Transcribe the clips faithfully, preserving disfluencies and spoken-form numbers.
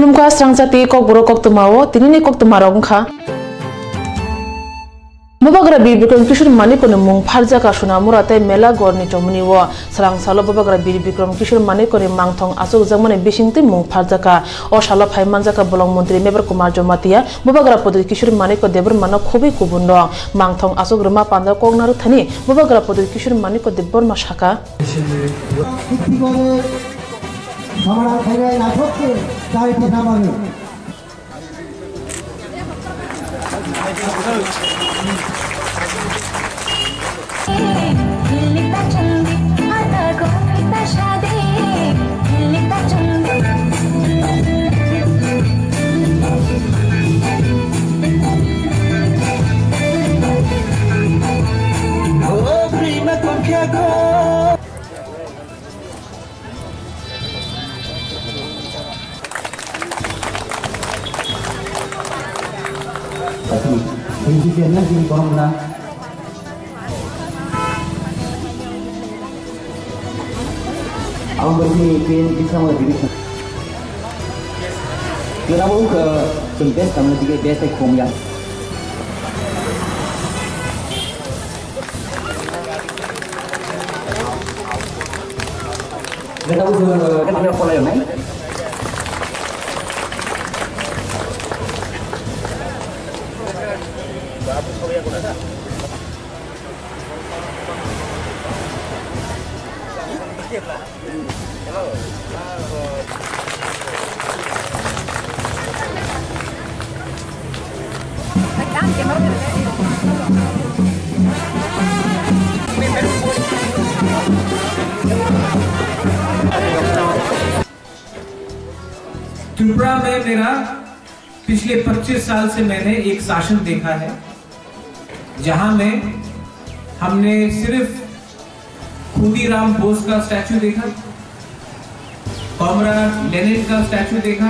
Khulumkha Srangjati Kokborok koktwmao tinini koktwmarok wngkha. Bubagra Bir Bikram Kishore Manikni mung pharjakha Sonamura tei Mela Gorni chomnio. Swrang salo Bubagra Bir Bikram Kishore Manikni mangthong achukjakmani bisingtwi mung pharjakha. O salo phai manjakha Bolong Montri Mebar Kumar Jamatia, Bubagra Pudut Kishore Manik Debbarmano khobwi kubunrok. Mangthong achuk rwma panda kok narwkthani Bubagra Pudut Kishore Manik Debbarma sakha. Samrang khainai naithok khe chai pisa mano. Tapi, prinsipnya sih, kalau menang. Ang berhenti, pin, bisa mau diri. Kenapa ke, sempes, kamu tiga, biasa, kom, ya. Tripura में मेरा पिछले पच्चीस साल से मैंने एक शासन देखा है, जहां में हमने सिर्फ खुदीराम बोस का स्टैचू देखा, कॉमरेड लेनिन का स्टैचू देखा,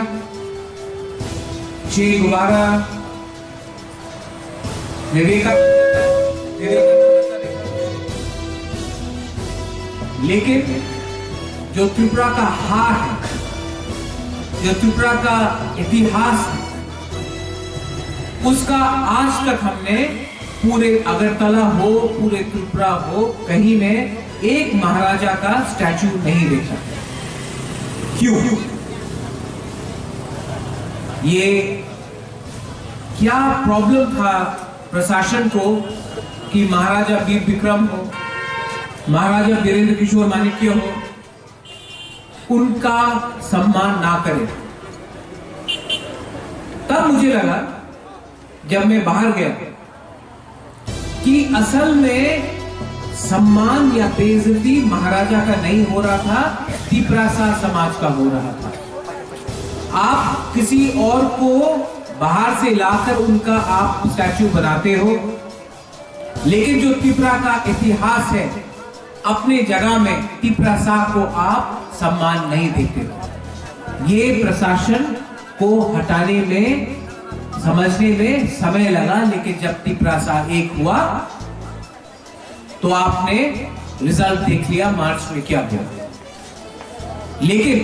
चे गुवारा, विवेका-, विवेकानंद का देखा। लेकिन जो त्रिपुरा का हार है, जो त्रिपुरा का इतिहास है, उसका आज तक हमने पूरे अगरतला हो, पूरे त्रिपुरा हो, कहीं में एक महाराजा का स्टैचू नहीं देखा। क्यों? ये क्या प्रॉब्लम था प्रशासन को कि महाराजा वीर विक्रम हो, महाराजा वीरेंद्र किशोर माणिक्य हो, उनका सम्मान ना करें? तब मुझे लगा, जब मैं बाहर गया, कि असल में सम्मान या बेइज्जती महाराजा का नहीं हो रहा था, तिपरासा समाज का हो रहा था। आप किसी और को बाहर से लाकर उनका आप स्टैचू बनाते हो, लेकिन जो तिपरा का इतिहास है, अपने जगह में तिपरासा को आप सम्मान नहीं देते। ये प्रशासन को हटाने में, समझने में समय लगा, लेकिन जब तिपरासा एक हुआ, तो आपने रिजल्ट देख लिया मार्च में क्या हुआ। लेकिन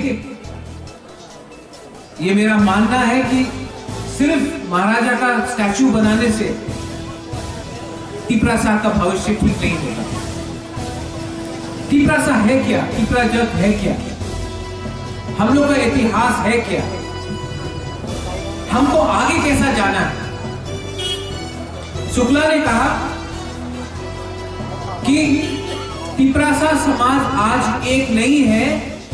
ये मेरा मानना है कि सिर्फ महाराजा का स्टैचू बनाने से तिपरासा का भविष्य ठीक नहीं होता। तिपरासा है क्या? तिपरा जात है क्या? हम लोग का इतिहास है क्या? हमको आगे कैसा जाना है? शुक्ला ने कहा कि तिपरासा समाज आज एक नहीं है,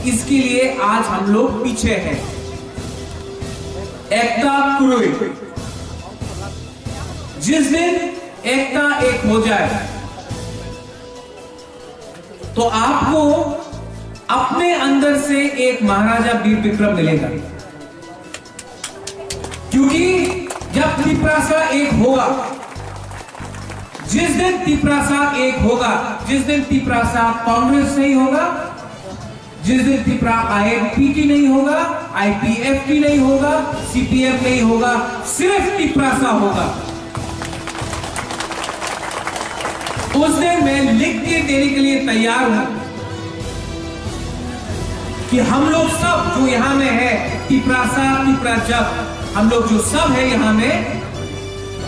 इसके लिए आज हम लोग पीछे हैं। एकता क्रुई, जिस दिन एकता एक हो जाए, तो आपको अपने अंदर से एक महाराजा वीर विक्रम मिलेगा। क्योंकि जब तिपरासा एक होगा, जिस दिन तिपरासा एक होगा, जिस दिन तिपरासा कांग्रेस नहीं होगा, जिस दिन तिपरा आईएनपीटी नहीं होगा, आईपीएफटी नहीं होगा, सीपीएम नहीं होगा, सिर्फ तिपरासा होगा, उस दिन मैं लिख के देने के लिए तैयार हूं कि हम लोग सब जो यहाँ में है, तिपरासा, तिपराजक, हम लोग जो सब है यहाँ में,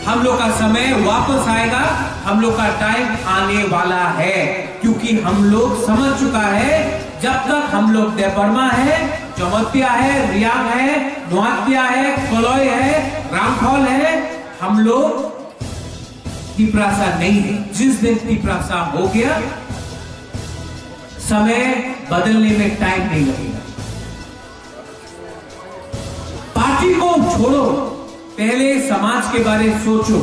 हम लोग का समय वापस आएगा, हम लोग का टाइम आने वाला है, क्योंकि हम लोग समझ चुका है, जब तक हम लोग देबर्मा है, जमतिया है, रियांग है, नोआतिया है, कलय है, रामफल है, हम लोग तिपरासा नहीं है। जिस दिन तिपरासा हो गया, समय बदलने में टाइम नहीं लगेगा। पार्टी को छोड़ो, पहले समाज के बारे सोचो।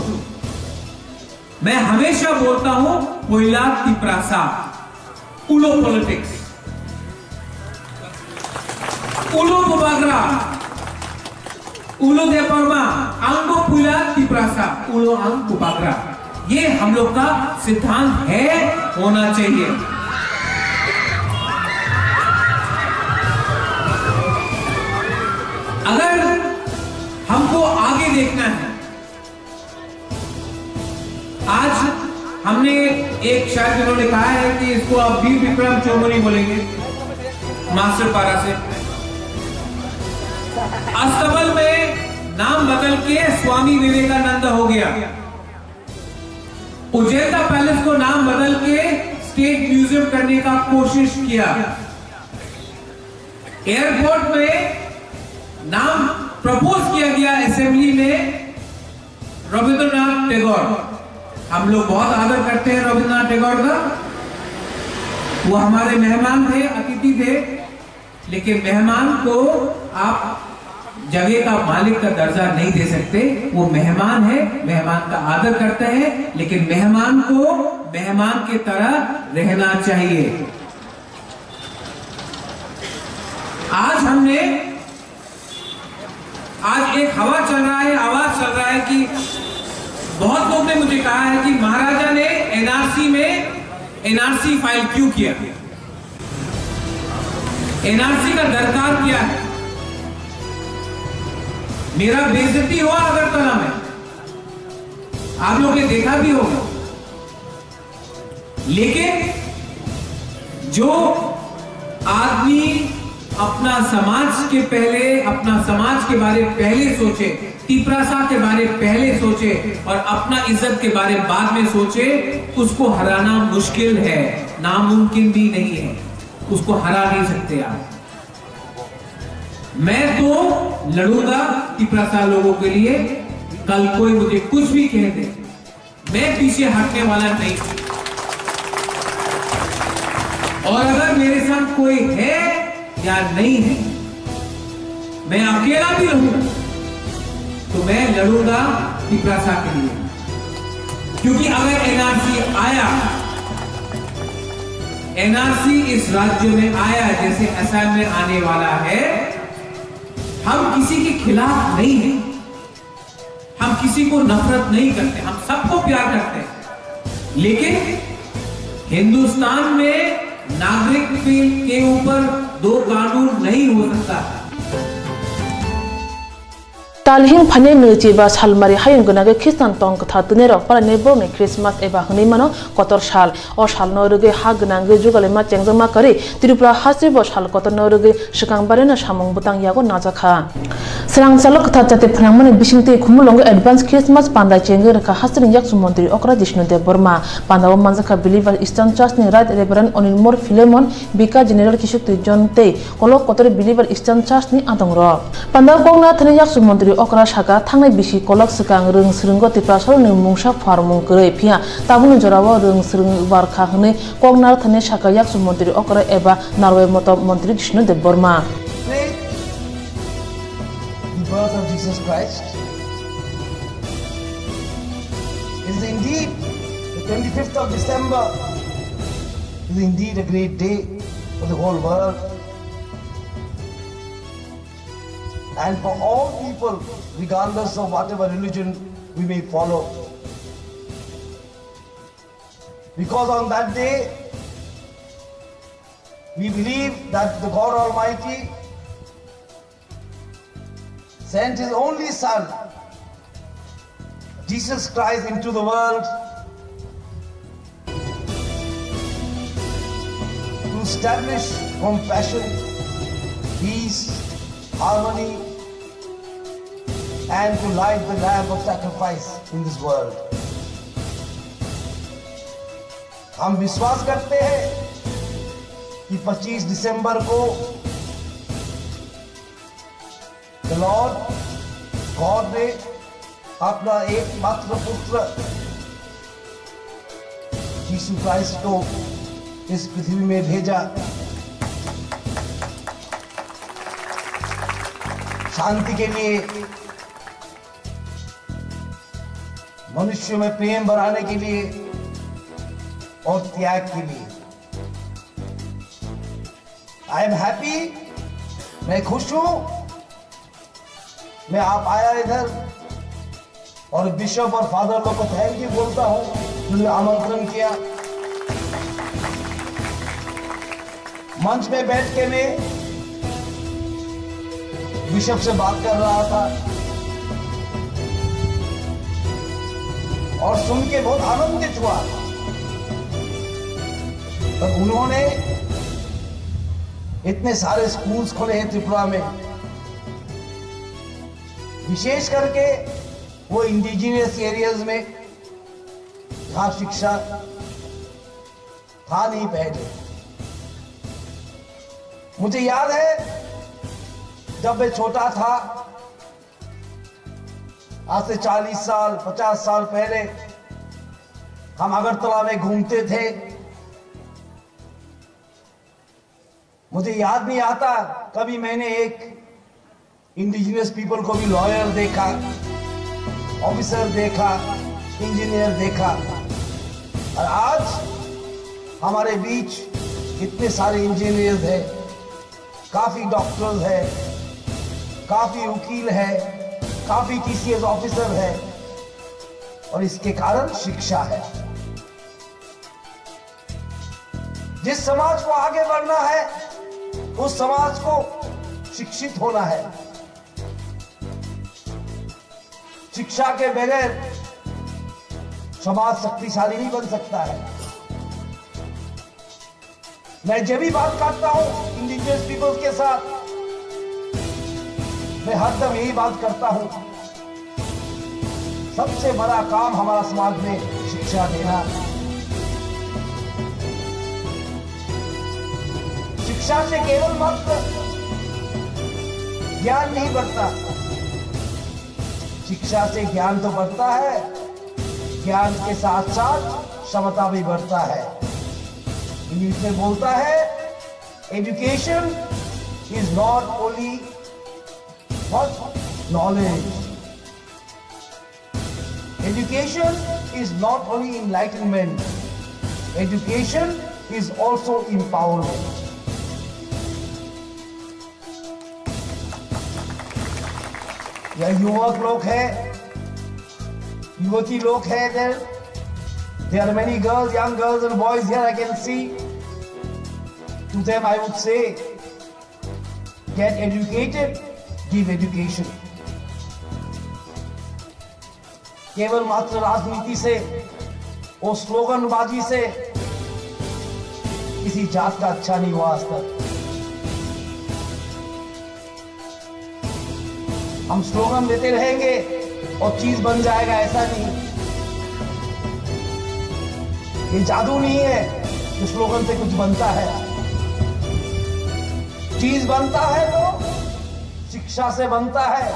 मैं हमेशा बोलता हूं, पहिला Tiprasa, ulo politics, ulo bubagra, ulo deparma, ang bo puila tiprasa, ulo ang bubagra. ये हम लोग का सिद्धांत है, होना चाहिए। अगर हमको आगे देखना है, आज हमने एक, शायद उन्होंने कहा है कि इसको आप वीर विक्रम चोमुनी बोलेंगे, मास्टर पारा से। अस्तबल में नाम बदल के स्वामी विवेकानंद हो गया। उजेंदा पैलेस को नाम बदल के स्टेट म्यूजियम करने का कोशिश किया। एयरपोर्ट में नाम प्रपोज किया गया असेंबली में, रविंद्रनाथ टैगोर। हम लोग बहुत आदर करते हैं रविंद्रनाथ टैगोर का। वो हमारे मेहमान थे, अतिथि थे, लेकिन मेहमान को आप जगह का मालिक का दर्जा नहीं दे सकते। वो मेहमान है, मेहमान का आदर करते हैं, लेकिन मेहमान को मेहमान की तरह रहना चाहिए। आज हमने, आज एक हवा चल रहा है, आवाज चल रहा है कि बहुत लोग ने मुझे कहा है कि महाराजा ने एनआरसी में, एनआरसी फाइल क्यों किया, एनआरसी का दरकार क्या है। मेरा बेइज्जती हुआ अगरतला में, आप लोग ने देखा भी होगा। लेकिन जो आदमी अपना समाज के पहले, अपना समाज के बारे पहले सोचे, तिपरासा के बारे पहले सोचे और अपना इज्जत के बारे बाद में सोचे, उसको हराना मुश्किल है, नामुमकिन भी नहीं है, उसको हरा नहीं सकते आप। मैं तो लड़ूंगा तिपरासा लोगों के लिए, कल कोई मुझे कुछ भी कह दे, मैं पीछे हटने वाला नहीं। और अगर मेरे साथ कोई है या नहीं है, मैं अकेला भी रहूं, तो मैं लड़ूंगा तिपरासा के लिए। क्योंकि अगर एनआरसी आया, एनआरसी इस राज्य में आया, जैसे असम में आने वाला है, हम किसी के खिलाफ नहीं हैं। हम किसी को नफरत नहीं करते, हम सबको प्यार करते हैं। लेकिन हिंदुस्तान में नागरिक के, के ऊपर दो कानून नहीं हो सकता। Talhing phainai nwichiba salmari hayung gwnangwi Khristan tong kwthar twnirok palainai borokni Christmas eba hwnwi mano kotor sal. O salno rwgwi ha gwnangwi jugalaima chengjakma kwrwi Tripura hasteo sal kotorno rwgwi swkang barino samung bwtang yago najakha. Swrang salo kwthar chati phnangmani bisingtwi Khumulwngo advance Christmas panda chengwi rwkha hasteni yakchu montri okra Jishnu Debbarma. Pandao manjakha Believer Eastern Church ni Right Reverend Onilmor Philemon, Bika General Kishuk Twijon tei Kolok Kotor Believer Eastern Church ni adongrok. Pandao kokna thani yakchu montri okra saka thangnai bisi kolok swkang rwng swrwngo Tiprasarokni mungsa pharmung kwrwi phiya tabukni jorao rwng swrwng barkha hwnwi kokna thani saka yakchu montri okra eba Narwai Moto montri Jishnu Debbarma. Faith, the birth of Jesus Christ, is indeed the twenty-fifth of December, is indeed a great day for the whole world. And for all people, regardless of whatever religion we may follow. Because on that day, we believe that the God Almighty sent His only Son, Jesus Christ, into the world to establish compassion, peace, harmony, and to light the lamp of sacrifice in this world. हम विश्वास करते हैं कि पच्चीस दिसंबर को The Lord God ने अपना एकमात्र पुत्र यीशु क्राइस्ट को इस पृथ्वी में भेजा शांति के लिए, मनुष्यों में प्रेम बढ़ाने के लिए और त्याग के लिए। I am happy, मैं खुश हूं, मैं आप आया इधर और बिशप और फादर लोग को थैंक यू बोलता हूं, उन्होंने आमंत्रण किया। मंच में बैठ के मैं बिशप से बात कर रहा था और सुन के बहुत आनंदित हुआ। पर उन्होंने इतने सारे स्कूल्स खोले हैं त्रिपुरा में, विशेष करके वो इंडिजिनस एरियाज में जहाँ शिक्षा था नहीं पहले। मुझे याद है, जब मैं छोटा था, आज से चालीस साल, पचास साल पहले हम अगरतला में घूमते थे। मुझे याद नहीं आता, कभी मैंने एक इंडिजिनस पीपल को भी लॉयर देखा, ऑफिसर देखा, इंजीनियर देखा। और आज हमारे बीच इतने सारे इंजीनियर्स हैं, काफी डॉक्टर्स हैं, काफी वकील हैं, काफी टीसीएस ऑफिसर हैं, और इसके कारण शिक्षा है। जिस समाज को आगे बढ़ना है, उस समाज को शिक्षित होना है। शिक्षा के बगैर समाज शक्तिशाली नहीं बन सकता है। मैं जब भी बात करता हूं इंडिजिनस पीपल्स के साथ, मैं हरदम यही बात करता हूं, सबसे बड़ा काम हमारा समाज में शिक्षा देना। शिक्षा से केवल मात्र ज्ञान नहीं बढ़ता, शिक्षा से ज्ञान तो बढ़ता है, ज्ञान के साथ साथ क्षमता भी बढ़ता है। इंग्लिश में बोलता है, education is not only what knowledge. Education is not only enlightenment. Education is also empowerment. यह युवक लोग है, युवती लोग है इधर। There are many girls, young girls and boys here, I can see. To them I would say, get educated, give education. केवल मात्र राजनीति से, वो स्लोगनबाजी से किसी जात का अच्छा नहीं हुआ आज तक। हम स्लोगन देते रहेंगे और चीज बन जाएगा, ऐसा नहीं। ये जादू नहीं है कि स्लोगन से कुछ बनता है। चीज बनता है तो शिक्षा से बनता है,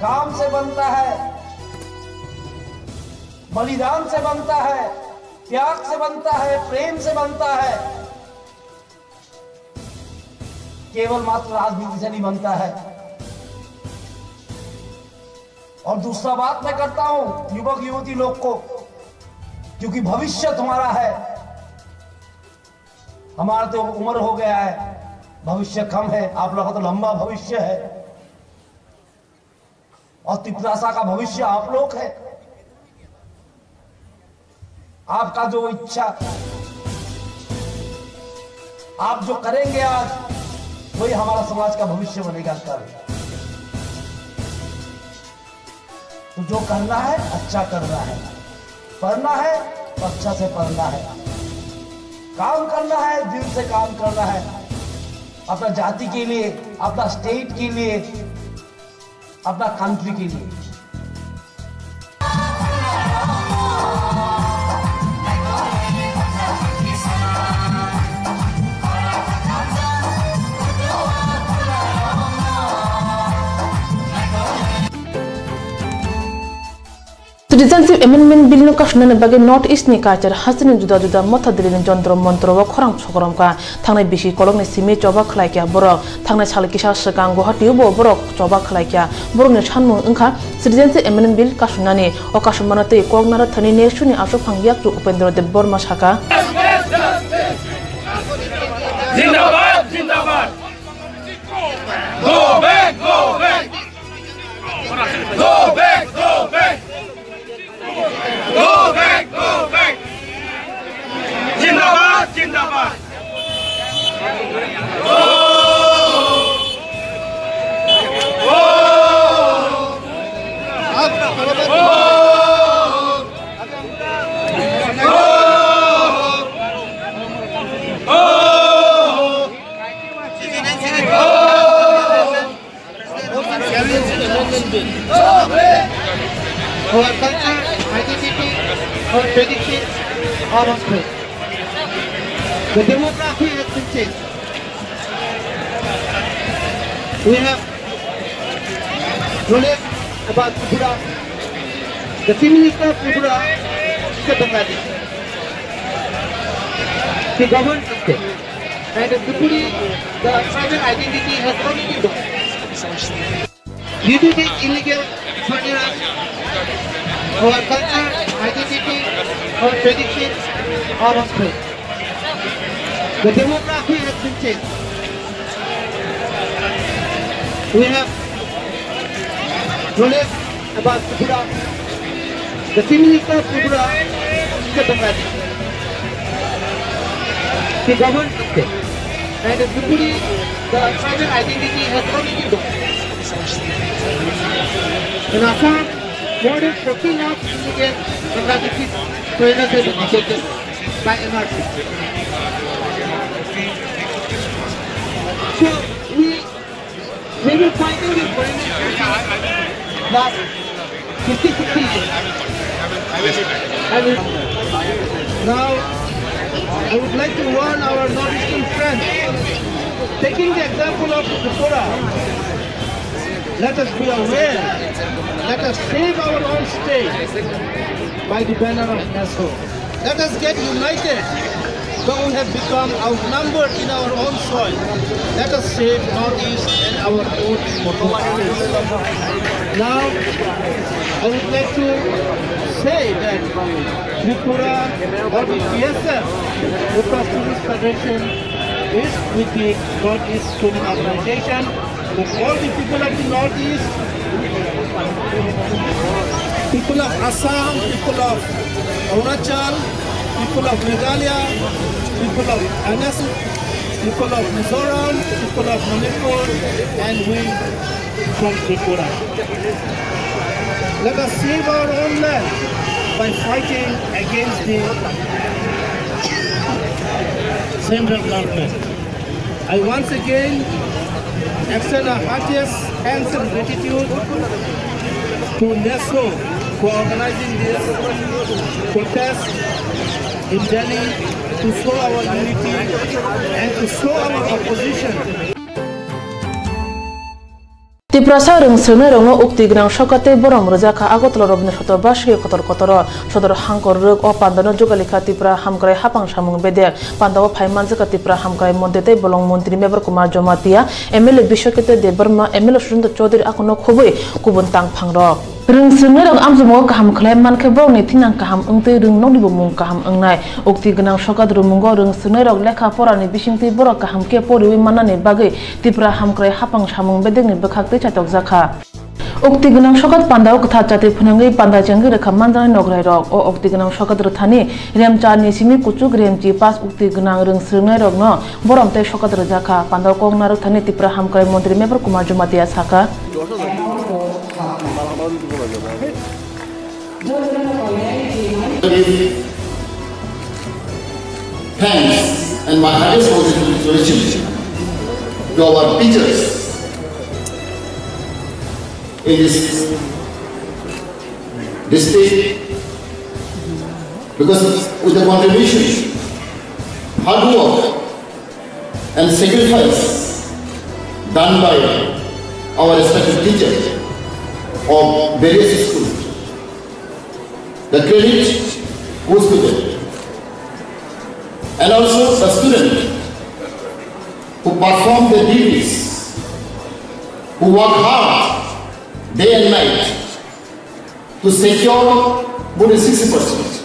काम से बनता है, बलिदान से बनता है, त्याग से बनता है, प्रेम से बनता है। केवल मात्र राजनीति से नहीं बनता है। और दूसरा बात मैं करता हूं युवक युवती लोग को, क्योंकि भविष्य तुम्हारा है। हमारा तो उम्र हो गया है, भविष्य कम है, आप लोगों का तो लंबा भविष्य है। और तिपरासा का भविष्य आप लोग है। आपका जो इच्छा, आप जो करेंगे आज, वही हमारा समाज का भविष्य बनेगा कल। तो जो करना है, अच्छा करना है, पढ़ना है तो अच्छा से पढ़ना है, काम करना है, दिल से काम करना है। अपना जाति के लिए, अपना स्टेट के लिए, अपना कंट्री के लिए। Citizenship Amendment Bill no kasunani bagwi North East ni kaichar hasteni juda juda motha dilini jontro montro o khorang sokromkha. Thangnai bisi kolokni simi choba khlaikha borok. Thangnai sal kisa swkang Guwahati o bo borok choba khlaikha. Borokni sanmung wngkha Citizenship Amendment Bill kasunani. O kasunmano tei kok naro thani NESO ni aswk phang yakchu Upendra Dev Barma sakha. Zindabad, zindabad. Go back, go back. Go back, go back. Go back, go back. Zindabad, zindabad. Oh. Oh. Oh. Oh. Oh. Our culture, identity, our tradition, our history. The demography has been changed. We have knowledge about Tripura. The Chief Minister of Tripura is a Bangladeshi. He governs the state. And the Tripuri, the tribal identity has already gone. Due to this illegal foreigners, our culture, identity, our traditions are on threat. The demography has been changed. We have knowledge about Tripura. The Chief Minister of Tripura is a Bangladeshi. He governs the state. And the Tripuri, the tribal identity has already gone. In Assam, more than forty lakh illegal Bangladeshi foreigners have been deported by N R C. So we, we will fight against foreigners last fifty, sixty years. I will, now, I would like to warn our Northeastern friends, taking the example of Tripura, let us be aware, let us save our own state by the banner of NESO. Let us get united, though we have become outnumbered in our own soil. Let us save Northeast and our own. Now, I would like to say that Tripura or the T S F, the Tripura Students Federation, is with the Northeast Student Organization, with all the people of the Northeast, people of Assam, people of Arunachal, people of Meghalaya, people of N S, people of Mizoram, people of Manipur, and we from Tripura. Let us save our own land by fighting against the central government. I once again extend our heartiest thanks and gratitude to NESO for organizing this protest in Delhi to show our unity and to show our opposition. Tiprasa rwng swrwngnairokno ukti gwnang sokat tei borom rwjakha Agartala Rabindranath Sodor Basri kotor kotoro. Sodor hangkor rwk o pandano jugalikha Tipra Hamkrai Hapang Samung Bedek. Pandao phai manjakha Tipra Hamkrai Montri tei Bolong Montri Mevar Kumar Jamatia, M L A Biswakirti Debbarma, M L A Sushanta Chowdhury, akhorno khobwi kubun tangphangrok. Rwng swrwngnairok amchumungo kaham khlai mankhe borokni thinang kaham wngtwi rwng nokni bumung kaham wngnai. Ukti gwnang sokat rwmungo rwng swrwngnairok lekha porani bisingtwi borok kaham khe poriwi mannani bagwi Tipra Hamkrai Hapang Samung Bedekni bwkhaktwi chaitokjakha. Ukti gwnang sokat pandao kwthar chati phwnangwi panda chengwi rwkha manjaknai nograirok. O ukti gwnang sokat rwthani remcharni simi kuchuk remchi pass ukti gwnang rwng swrwngnairokno borom tei sokat rwjakha. Pandao kok narwkthani Tipra Hamkrai Montri Mevar Kumar Jamatia sakha. Thanks and my highest congratulations to our teachers in this district, because with the contribution, hard work, and sacrifice done by our respected teachers of various schools, the credit goes to them. And also the student who perform their duties, who work hard day and night to secure more than sixty percent.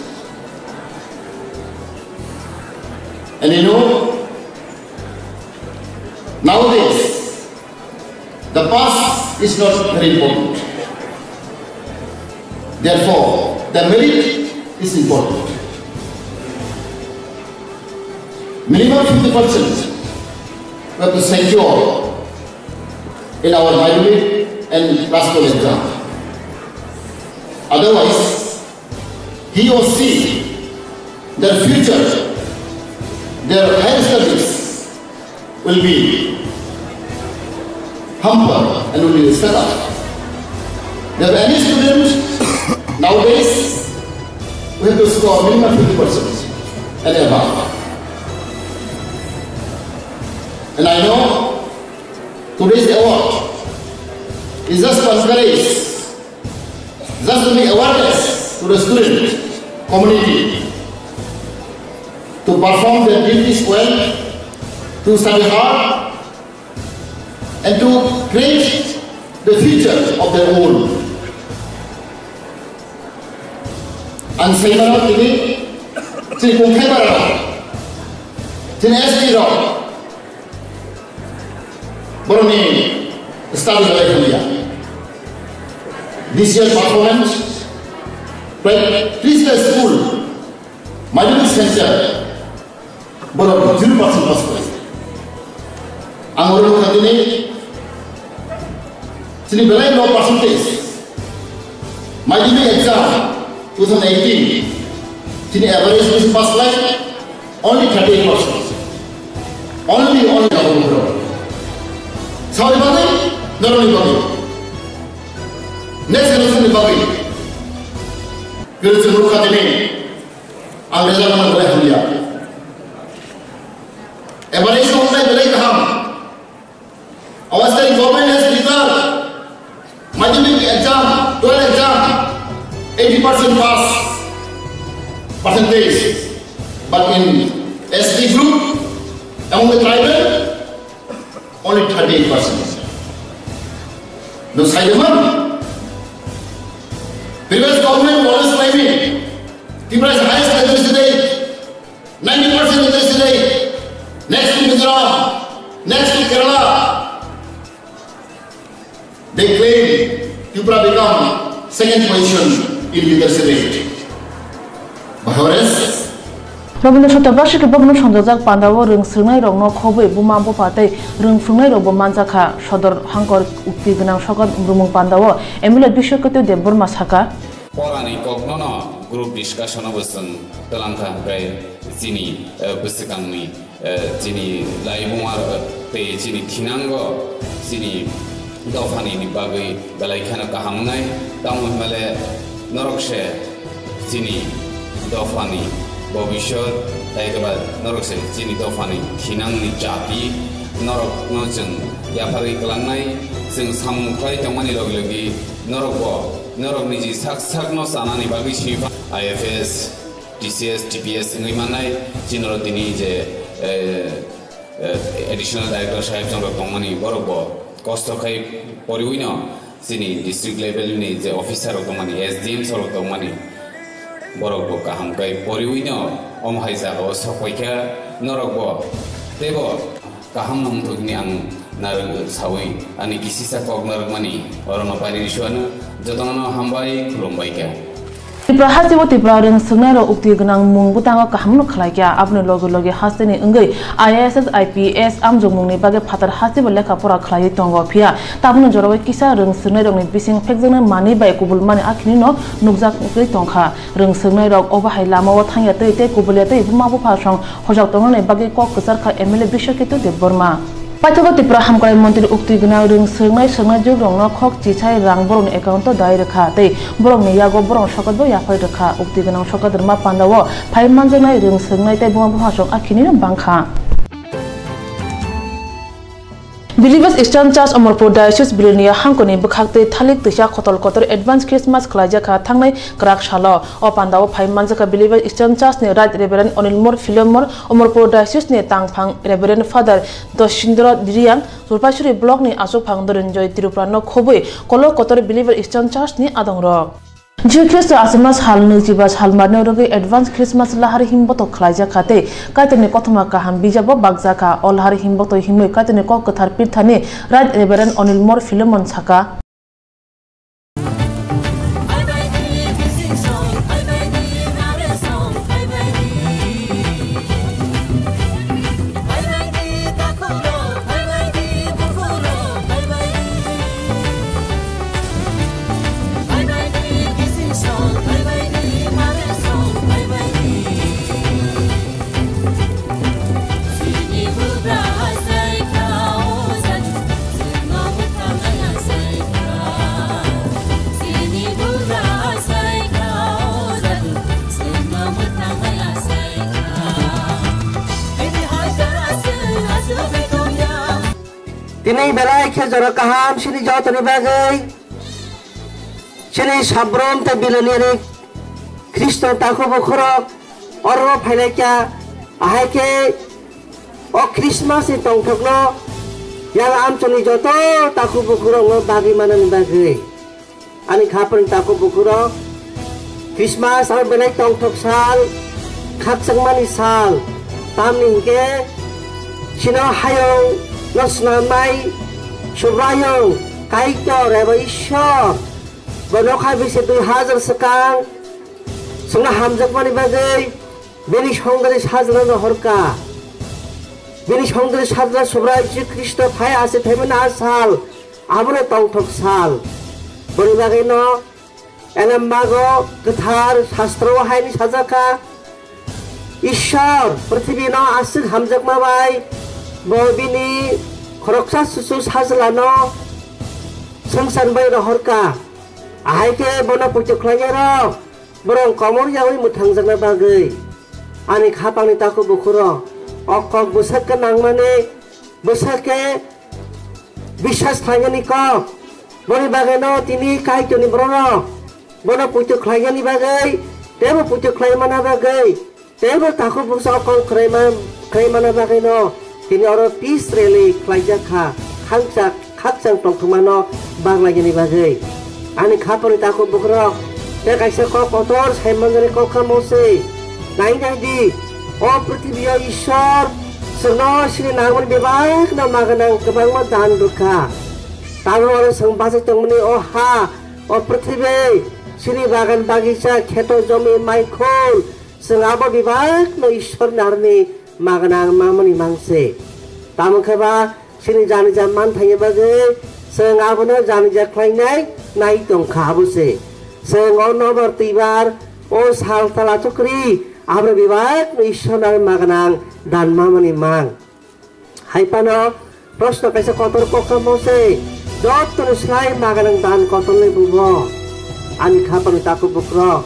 And you know, nowadays, the pass is not very important. Therefore, the merit is important. Minimum fifty percent we have to secure in our Madhyamik and class twelve exam. Otherwise, he or she, their future, their higher studies will be hampered and will be set up. That any student nowadays, we have to score minimum fifty percent and above. And I know today's award is just to encourage, just to make awareness to the student community to perform their duties well, to study hard, and to create the future of their own. Ang saimano tini chini kungkhai bara, chini S T rok, boroni study belai hamya. This year performance, prai trista school, Madhyamik center, borok zero percent pass khlai. Ang oro nukha tini, chini belai low percentage. Madhyamik exam two thousand eighteen, chini average pass khlai only thirty-eight percent. Only, only. Sauri bagwi, norokni bagwi. Next generation ni bagwi. Kiri chwng nukha tini. Ang result no belai hamya. Average wngnai belai kaham. Our state government has declared madhyamik exam, twelve exam, eighty percent pass percentage. But in S T group, among the tribal, only thirty-eight percent. No, Saidaman. Previous government always claiming Tripura is highest literacy rate, ninety percent literacy rate, next to Mizoram, next to Kerala. They claim Tripura become second position in literacy rate. But whereas Rabindra Sotobasiki bokno songjajak pandao rwng swrwngnairokno khobwi buma bupha tei rwng phwrwngnairokbo manjakha. Sodor hangkor ukti gwnang sokat rwmung pandao M L A Biswaketu Debbarma sakha. Porani koknono group discussion-o bo chwng twlang kha, hwnkhe chini, eh, bwswkangni, eh, chini laibuma tei chini thinango chini dophani ni bagwi belai kheno kaham wngnai. Tamo hwnmale norok se chini dophani bobiswt, tei khe ba norok se chini dophani thinangni jati, norokno chwng yapharwi kwlangnai. Chwng samung khlai tongmani logi logi norokbo norokni ji sak sakno chanani bagwi swi pha-, I F S, T C S, T P S wngwi mannai, chini oro tini je, eh, eh, Additional Director saheb chongrok tongmani, borokbo kosto khai poriwino chini district level ni je officer rok tongmani, S D M rok tongmani, borokbo kaham khai poriwino omo hai jagao sokpaikha, norokbo teibo kaham no wngthokni ang narwk sawi ani kisisa kok narwkmani orono painani suano jotono hambai khulumbaikha. Tripura hasteo Tripura rwng swrwngnairok ukti gwnang mung bwtango kahamno khlaikha. Aboni loge loge hasteni wngwi I A S, I P S amjokmungni bagwi phatar hastebo lekha pora khlaiwi tongo. Phiya tabukni jorao kisa rwng swrwngnairokni bising phekjaknai manwi bai kubulmani akhinino nukjagwi tongkha. Rwng swrwngnairok obo hai lamao thangya twi tei kubulya tei buma bupha song hojak tongnani bagwi kok kwcharkha M L A Biswaketu Debbarma. Paithago Tripura Hamkrai Montri ukti gwnang rwng swrwngnai swrwngnai jugrokno khok chisai rang borokni account-o dai rwkha tei borokni yago borokni sokotbo yaphai rwkha. Ukti gwnang sokot rwma pandao phai manjaknai rwng swrwngnai tei buma buphasong akhinino bangkha. Believers Eastern Church Omorpur Diocese Biloniya hangkoni bwkhak tei thalik twisa khotol kotor advance Christmas khlaijakha thangnai kwrak salo. O pandao phai manjakha Believers Eastern Church ni Right Reverend Onilmor Philomor, Omorpur Diocese ni tangphang Reverend Father Dosindro Diriang, Jolpaisuri block ni achukphang Dorinjoy Tripura no khobwi kolok kotor Believers Eastern Church ni adongrok. Jisu Khristo achomna sal nwichiba sal marno rwgwi advance Christmas lahari himbotok khlaijakha tei Kaitorni kothoma kaham bijabo bakjakha. O lahari himboktoi himwi Kaitorni kok kwthar pirthani Right Reverend Onilmor Philomon saka. Tini belai khe jora kaham chini jotoni bagwi, chini Sabrom tei Biloniani Khristo takhuk bukhurok oro phailaikha, ahai khe o Christmas ni tongthokno yang amchoni joto takhuk bukhurokno bagwi manani bagwi. Ani khapang takhuk bukhurok, Christmas abo belai tongthok sal, khakchangmani sal, tamni hinkhe chino hayung no swnamnai Subraiyung Kaitor eba Ishwar bo nokha bisi dui hajar swkang chwngno hamjakmani bagwi bini songdari sajlano horka. Bini songdari sajla Subrai Jisu Khristo phai ase phaimani a sal, abono tongthok sal. Boni bagwino Elembago kwthar sastro haini sajakha, Ishwar pwthibino aswk hamjakma bai bo bini khoroksa susu sajlano swngchar bai rohorka. Ahai khe bono poito khlainai rok borok komor yaui mwthangjakna bagwi. Ani khapangni takhuk bukhurok o kok bwswk khe nangmani, bwswk khe biswas khlainani kok. Boni bagwino tini Kaitorni bororok bono poito khlainani bagwi, teibo poito khlaimana bagwi, teibo takhuk bwsa o kok khwraima-, khwraimana bagwino tini oro peace rally khlaijak kha, khangchak, khakchang tongthokmano baglainani bagwi. Ani khapangni takhuk bukhurok tei kaisa kok kotor saimanjani kok kha Mose. Nai nai di, o pwthibio Ishwar chwngno chini nangmani bebakno maganang kwbangma dan rwkha. Tabuk oro chwng bachai tongmani o ha, o pwthibi, chini bagan bagisa, kheto jomi, maikhul, chwng abo bebakno Ishwarni aroni maganang mamani mangse. Tamo khe ba chini janija manthangni bagwi chwng abono janija khlainai nai tongkha abo se. Chwng o nobar twibar, o sal tala chukri, abono bebakno Ishwarni aroni maganang dan mamani mang. Hai phano proshno kaisa kotor kok kha Mose, jottoni slai maganang dan kotorni bubo. Ani khapangni takhuk bukhurok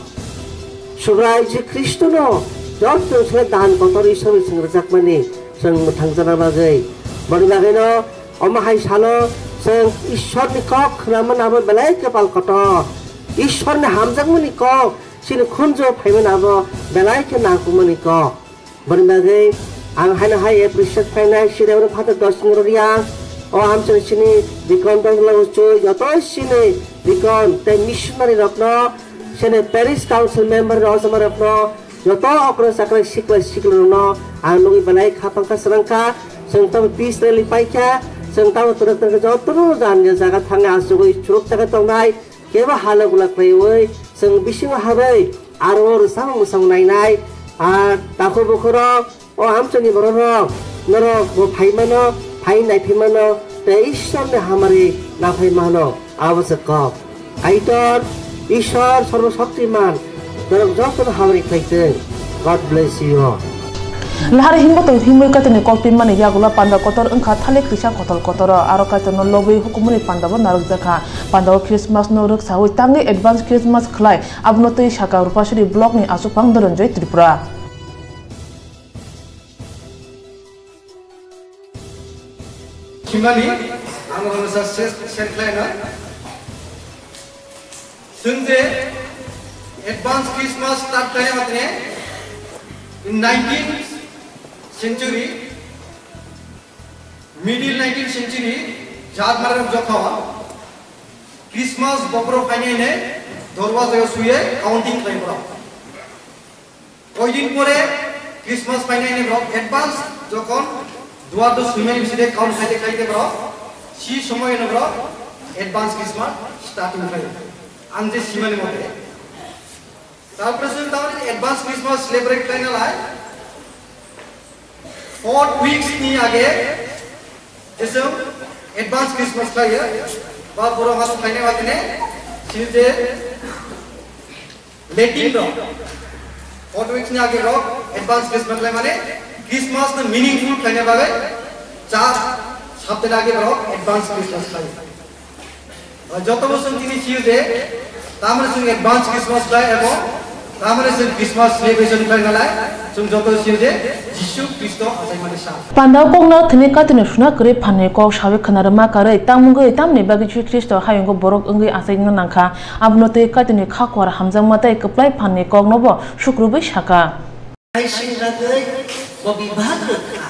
Subrai Jisu Khristono jottoni slai dan kotor Ishwarni chwng rwjakmani chwng mwthangjana bagwi. Boni bagwino omo hai salo chwng Ishwarni kok khwnamani abo belai kwpal kotor. Ishwarni hamjakmani kok chini khunju phaimani abo belai khe nangkukmani kok. Boni bagwi ang haino hai appreciate khlainai Siremoni Father Dosing Roriang, o amchai chini deacon Dongla Uchu, joto chini deacon tei missionary rokno, chini parish council member rojma rokno, joto okra chakra sikla sikla rokno ang nugwi belai khapang kha, srang kha. Chwng tamo peace rally paikha, chwng tamo twrwk twrwk jotono jani jaga thangwi achugwi churuk jaga tongnai. Kebo hala gula khlaiwi chwng bisingo habai aro rwchapmung mwchapmung nainai, a takhuk bukhurok, o amchaini bororok, norok bo phaimano, phai naiphaimano, tei Ishwarni hamari naphai mano, abo se kok. Kaitor, Ishwar Sarbo Shaktiman, norok jotono hamari khlai thung. God bless you all. Lahari himboto himwi Kaitorni kok twimani yagulo panda kotor wngkha thalik kisa kotor kotoro, aro Kaitorno lobwi hukumuni pandabo narwkjakha. Pandao Christmasno rwksawi tangwi advance Christmas khlai, abono twi sakha Rupasuri blockni Achuphang Dhoronjoy Tripura. Himani, ang hwnsa share, share khlaina. Chwng je advance Christmas start khlaina matne in nineteenth century, middle nineteenth century, jat mara jokha Christmas bokhorok phainai ne dorwaja o suye counting khlai borok. Koidin pore Christmas phainai ni borok advance jokhon duar do swimani biside count khaite khaite borok si somoy no borok advance Christmas starting khlai. Ang je simani mote. Tarpore chwng tamani advance Christmas celebrate khlaina lai four weeks ni age je chwng advance Christmas khlaiyo ba borok hasu khlainai watine si je Latin rok, four weeks ni age rok advance Christmas lai mane Christmas no meaningful khlaina bagwi cha sabta ni age rok advance Christmas khlai. Joto bo chwng tini sio je tamre chwng advance Christmas khlai ebo tamre chwng Christmas celebration khlai nalai chwng joto sio je Jisu Khristo achai mani sa. Pandao kokno thwini Kaitorni suna kwrwi phanni kok sawi khna rwma karwi tangmungwi tamni bagwi Jisu Khristo hayungo borok wngwi achaina nangkha. Abono twi Kaitorni kha kuar hamjakma tei kwplai phanni koknobo sukrubwi sakha. Naising ragwi bo bibak rwkha.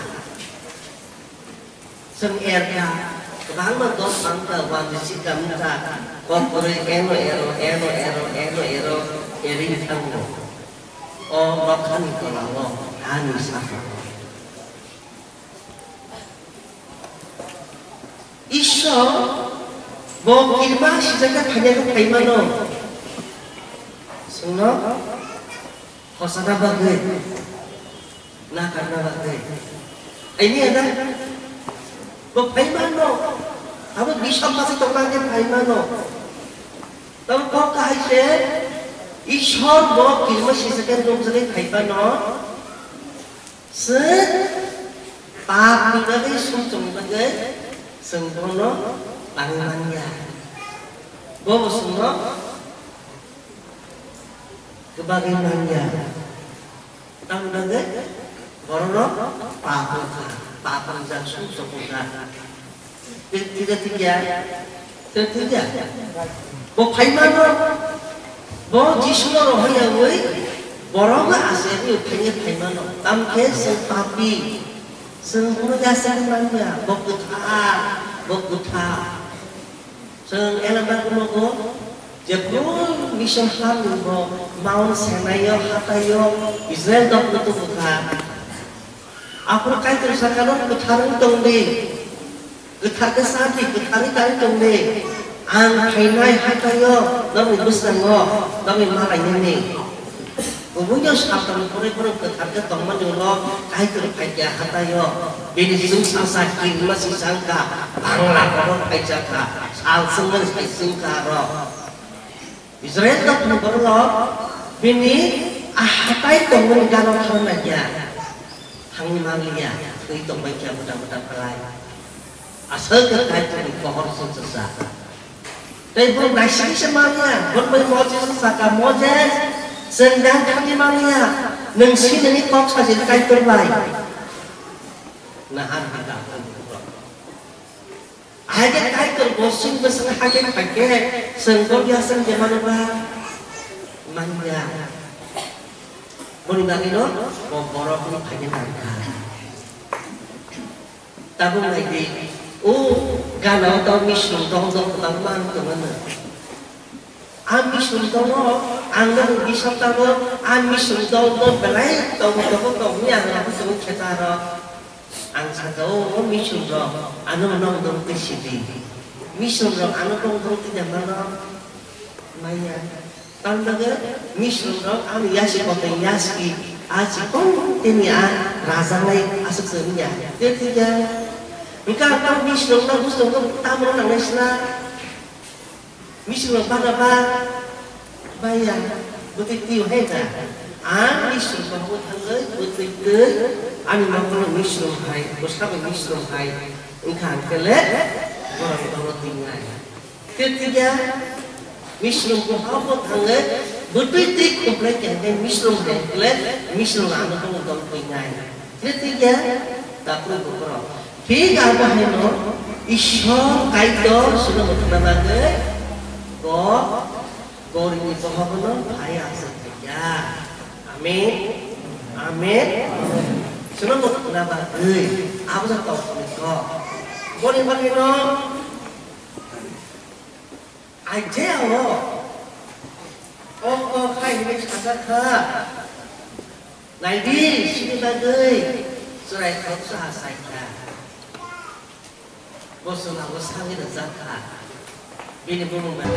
Chwng erkha, kwbangma dok bangkha, wanjwi sikha wngkha, kok kwrwi eno ero, eno ero, eno ero, eri thango. O nokhani tolao hani sakha. Ishwar bo kirima sijak khe phainai khe phaimano. Chwngno khosana bagwi, nakarna bagwi. Aini ada bo phaimano. Abo bisam masa tongna khe phaimano. Tamo kok kahai se Ishwar bo kirima sijak khe nukjagwi phaimano. Chwng pap ni bagwi sumsok ni bagwi chwng bono tangwi manya. Bo bo chwngno kwbagwi manya. Tamni bagwi borokno pap wngkha, pap wngjak sumsok wngkha. Tei thwiya, thwiya. Tei thwiya. Bo phaimano, bo Jisuno rohoryawi borokno achaiwi phainai phaimano. Tamkhe chwng papi, chwng bono yachai manya, bo kwthar, bo kwthar. Chwng Elama nogo jephru Misor hamni bo Mount Sinai-o, hatai-o Israel dopno tubukha. Aphuru Kaitor sakha, "Norok kwthar wng tong di, kwthar khe cha di, kwtharwi tangwi tong di. Ang phainai hatai-o norokni bwskango norokni ma lainani." Kubuino Satan pore pore kwthar khe tongmani ulo Kaitor phaikha hatai-o, bini chwngsacha kirima sisa wngkha, Bangla borok phaijakha, sal chwngmani sai chwngkha aro. Israil dophani bororok bini a hatai tongmani gana thangna kya, thangwi manliya, thwi tongbai kya, buda buda belai. Aswk khe Kaitorni pohor se chwsa. Tei bo naisingwi se manliya, bo bai Moses saka, "Moses, chwng da thangwi manliya, nwng si nini kok sajil Kaitor bai." Nahar hada. Haikhe Kaitor bo chwng bwswk haikhe phaikhe chwng bo yasang je mano ba? Manya. Boni bagwino bo borok ni phaikhe nangkha. Tabuk nai di, o gana o to misrung dong dong kwbangma ang tongmano. A misrung tongo, ang no bisap tongo, a misrung dol dol belai tongo, tongo, tongo, ang no tongo khe ta aro. Ang sakha, o, o misrung rok, ano nong dong twi sidi. Misrung rok, ano nong dong twi da mano. Maya. Tamdaga misrung rok, ano yasi kotai yaski, a chikon tini a rajanai aswk se wngya. Tei twi ya. Hingkhe ang misrung no, misrung no tamo nangnai sla. Misrung bana ba, baya, bwtwi twi hai da. Ang Misrung kok thangwi bwtwi twi ani nokhorno Misrung hai, bwsabo Misrung hai wngkha hwnkhe le borok nono twinai. Tei twiya Misrung kok thangwi bwtwi twi khumlai khe hwnkhe Misrung hai hwnkhe le Misrung ano bono dol twinai. Tei twiya takhuk bukhurok. Thik abo haino Ishwar Kaitor chwngno mwthangna bagwi kok Goribi bohokno phai aswk khaikha. Amen. Amen. Chwngno mwthangna bagwi abo se tongthokni kok. Boni bagwino Isaiah-o o kok hai hwnwi sajak kha. Naidi, chini bagwi chwrai khoroksa achai kha. Bo chwla bo sagwi rwjak kha. Bini bumung bai.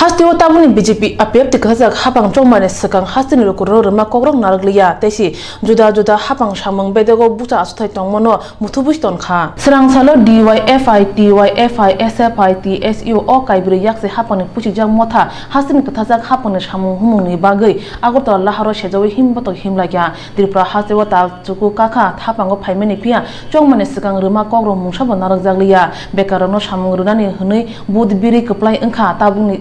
Hasteo tabukni B J P apepti kwthajak hapang chongmani swkang hasteni lukurokno rwma kokrok narwk liya, tei si juda juda hapang samung bedego bucha achuthai tongmano muthubwi tonkha. Swrang salo D Y F I, T Y F I, S F I, T S U o kaibrwi yakse hapangni puchijak motha hasteni kwthajak hapangni samung humungni bagwi Agartala laharo sejawi himbotok himlaiya. Tripura hasteo tal chuku kakha thapango phaimani phiya chongmani swkang rwma kokrok mungsabo narwkjakliya. Bekarokno samung rwnani hwnwi but biri kwplai wngkha tabukni.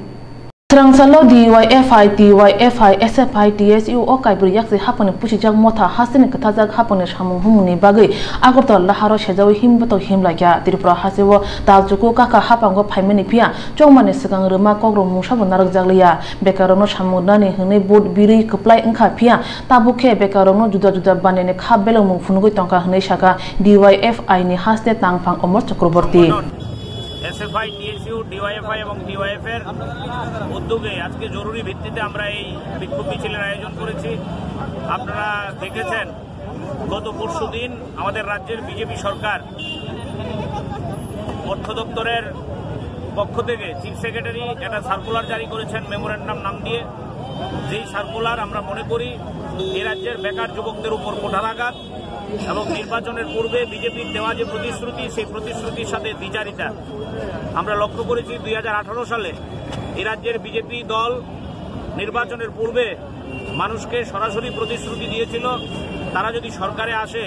Swrang salo D Y F I, T Y F I, S F I, T S U o kaibrwi yakse hapangni puchijak motha hasteni kwthajak hapangni samung humungni bagwi Agartala laharo sejawi himbotok himlaiya. Tripura hasteo tal chuku kakha hapango phaimani phiya chongmani swkang rwma kokrok mungsabo narwkjakliya. Bekarokno samung rwnani hwnwi but biri kwplai wngkha phiya tabuk khe bekarokno juda juda banini kha belengmung phunugwi tongkha hwnwi sakha D Y F I ni haste tangphang Omor Chakraborty. S F I, T S U, D Y F I এবং T Y F এর উদ্যোগে আজকে জরুরি ভিত্তিতে আমরা এই বিক্ষোভ মিছিলের আয়োজন করেছি। আপনারা দেখেছেন, গত পরশু দিন আমাদের রাজ্যের বিজেপি সরকার অর্থ দপ্তরের পক্ষ থেকে চিফ সেক্রেটারি একটা সার্কুলার জারি করেছেন মেমোরেন্ডাম নাম দিয়ে। যেই সার্কুলার আমরা মনে করি এই রাজ্যের বেকার যুবকদের উপর কঠোর আঘাত এবং নির্বাচনের পূর্বে বিজেপির দেওয়া যে প্রতিশ্রুতি, সেই প্রতিশ্রুতির সাথে দ্বিচারিতা। আমরা লক্ষ্য করেছি দুই হাজার আঠারো সালে এই রাজ্যের বিজেপি দল নির্বাচনের পূর্বে মানুষকে সরাসরি প্রতিশ্রুতি দিয়েছিল, তারা যদি সরকারে আসে,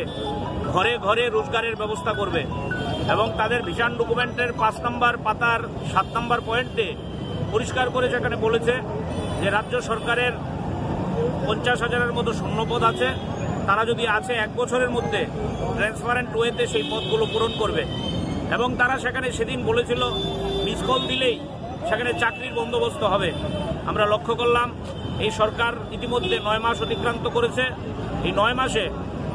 ঘরে ঘরে রোজগারের ব্যবস্থা করবে। এবং তাদের ভিশন ডকুমেন্টের পাঁচ নম্বর পাতার সাত নম্বর পয়েন্টে পরিষ্কার করে সেখানে বলেছে যে রাজ্য সরকারের পঞ্চাশ হাজারের মতো শূন্যপদ আছে, তারা যদি আসে এক বছরের মধ্যে ট্রান্সপারেন্ট ওয়েতে সেই পদগুলো পূরণ করবে। এবং তারা সেখানে সেদিন বলেছিল, মিস কল দিলেই সেখানে চাকরির বন্দোবস্ত হবে। আমরা লক্ষ্য করলাম, এই সরকার ইতিমধ্যে নয় মাস অতিক্রান্ত করেছে। এই নয় মাসে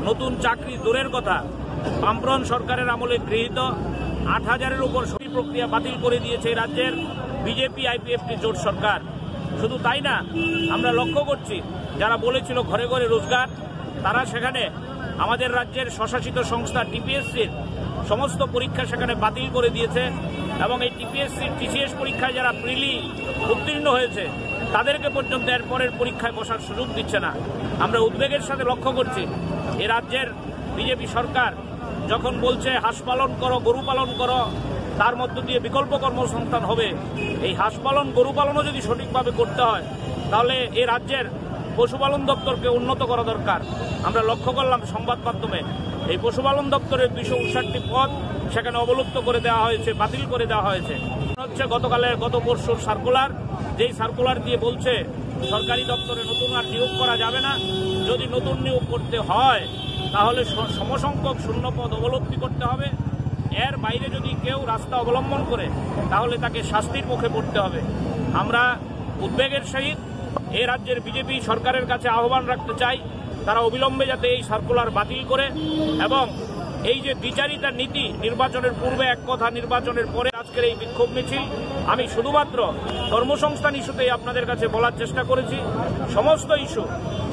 নতুন চাকরি দূরের কথা, বামফ্রন্ট সরকারের আমলে গৃহীত আট হাজারের উপর সবই প্রক্রিয়া বাতিল করে দিয়েছে এই রাজ্যের বিজেপি আইপিএফটি জোট সরকার। শুধু তাই না, আমরা লক্ষ্য করছি, যারা বলেছিল ঘরে ঘরে রোজগার, তারা সেখানে আমাদের রাজ্যের স্বশাসিত সংস্থা টিপিএসসির সমস্ত পরীক্ষা সেখানে বাতিল করে দিয়েছে। এবং এই টিপিএসসির টিসিএস পরীক্ষায় যারা প্রিলি উত্তীর্ণ হয়েছে, তাদেরকে পর্যন্ত এরপরের পরীক্ষায় বসার সুযোগ দিচ্ছে না। আমরা উদ্বেগের সাথে লক্ষ্য করছি, এ রাজ্যের বিজেপি সরকার যখন বলছে হাঁস পালন করো, গরু পালন করো, তার মধ্য দিয়ে বিকল্প কর্মসংস্থান হবে, এই হাঁস পালন, গরু পালনও যদি সঠিকভাবে করতে হয়, তাহলে এ রাজ্যের পশুপালন দপ্তরকে উন্নত করা দরকার। আমরা লক্ষ্য করলাম সংবাদ মাধ্যমে এই পশুপালন দপ্তরের দুইশো উনষাটটি পদ সেখানে অবলুপ্ত করে দেওয়া হয়েছে, বাতিল করে দেওয়া হয়েছে। হচ্ছে গতকালের, গত পরশুর সার্কুলার, যেই সার্কুলার দিয়ে বলছে সরকারি দপ্তরে নতুন আর নিয়োগ করা যাবে না। যদি নতুন নিয়োগ করতে হয়, তাহলে স-, সমসংখ্যক শূন্য পদ অবলম্বন করতে হবে। এর বাইরে যদি কেউ রাস্তা অবলম্বন করে, তাহলে তাকে শাস্তির মুখে পড়তে হবে। আমরা উদ্বেগের সহিত এ রাজ্যের বিজেপি সরকারের কাছে আহ্বান রাখতে চাই, তারা অবিলম্বে যাতে এই সার্কুলার বাতিল করে এবং এই যে দ্বিচারিতা নীতি, নির্বাচনের পূর্বে এক কথা, নির্বাচনের পরে আজকের এই বিক্ষোভ মিছিল, আমি শুধুমাত্র কর্মসংস্থান ইস্যুতেই আপনাদের কাছে বলার চেষ্টা করেছি। সমস্ত ইস্যু,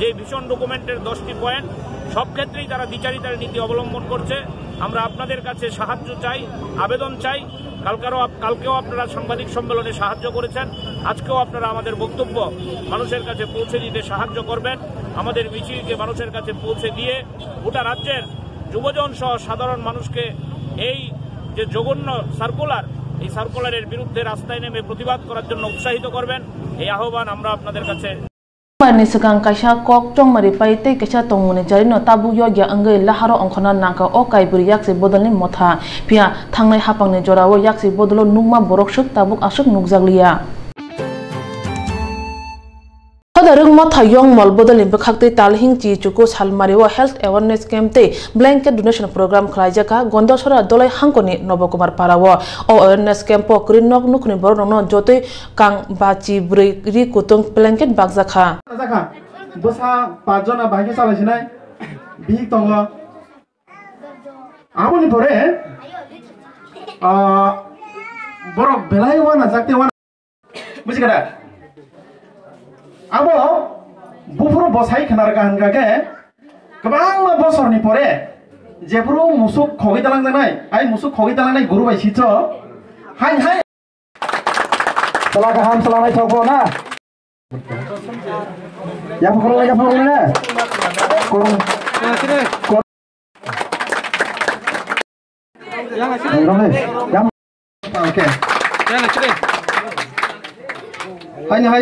যে ভিশন ডকুমেন্টের দশটি পয়েন্ট, সব ক্ষেত্রেই তারা দ্বিচারিতার নীতি অবলম্বন করছে। আমরা আপনাদের কাছে সাহায্য চাই, আবেদন চাই। কালকারও আপ-, কালকেও আপনারা সাংবাদিক সম্মেলনে সাহায্য করেছেন, আজকেও আপনারা আমাদের বক্তব্য মানুষের কাছে পৌঁছে দিতে সাহায্য করবেন। আমাদের মিছিলকে মানুষের কাছে পৌঁছে দিয়ে গোটা রাজ্যের যুবজন সহ সাধারণ মানুষকে এই যে জঘন্য সার্কুলার, এই সার্কুলারের বিরুদ্ধে রাস্তায় নেমে প্রতিবাদ করার জন্য উৎসাহিত করবেন, এই আহ্বান আমরা আপনাদের কাছে Mani swkang kaisa kok chongmari pai tei kaisa tongmani jarino tabuk yokya wngwi laharo ongkhorna nangkha o kaibwrwi yaksi bodolni motha. Phiya thangnai haphangni jorao yaksi bodolo nukma borok swk tabuk aswk nukjakliya. Hoda rwngma tha yongmol bodolni bwkhaktwi talhing chi chuku salmario health awareness camp tei blanket donation program khlaijakha Gondasora Dolai hangkoni Nobokumar Parao. O awareness camp o kwrwi nok nukhuni borokno jotoi kang bachi bwrwi ri kutung blanket bakjakha. Bwsa pach jona bahai khe chalai sinai bihik tongo. Aboni pore, ah, borok belai uanajak tei uana. Buji kha da? Abo buphuru bosai khna rwkha hwnkha khe kwbangma bosorni pore jephuru musuk khogwi talangjaknai, ai musuk khogwi talangnai guru bai sicho hai hai. Chwla kaham, chwla naithok bo na. Yapha khoroknai, yapha khoroknai na. Kor-, kor-, Ramesh, yam-, okay. Haini hai.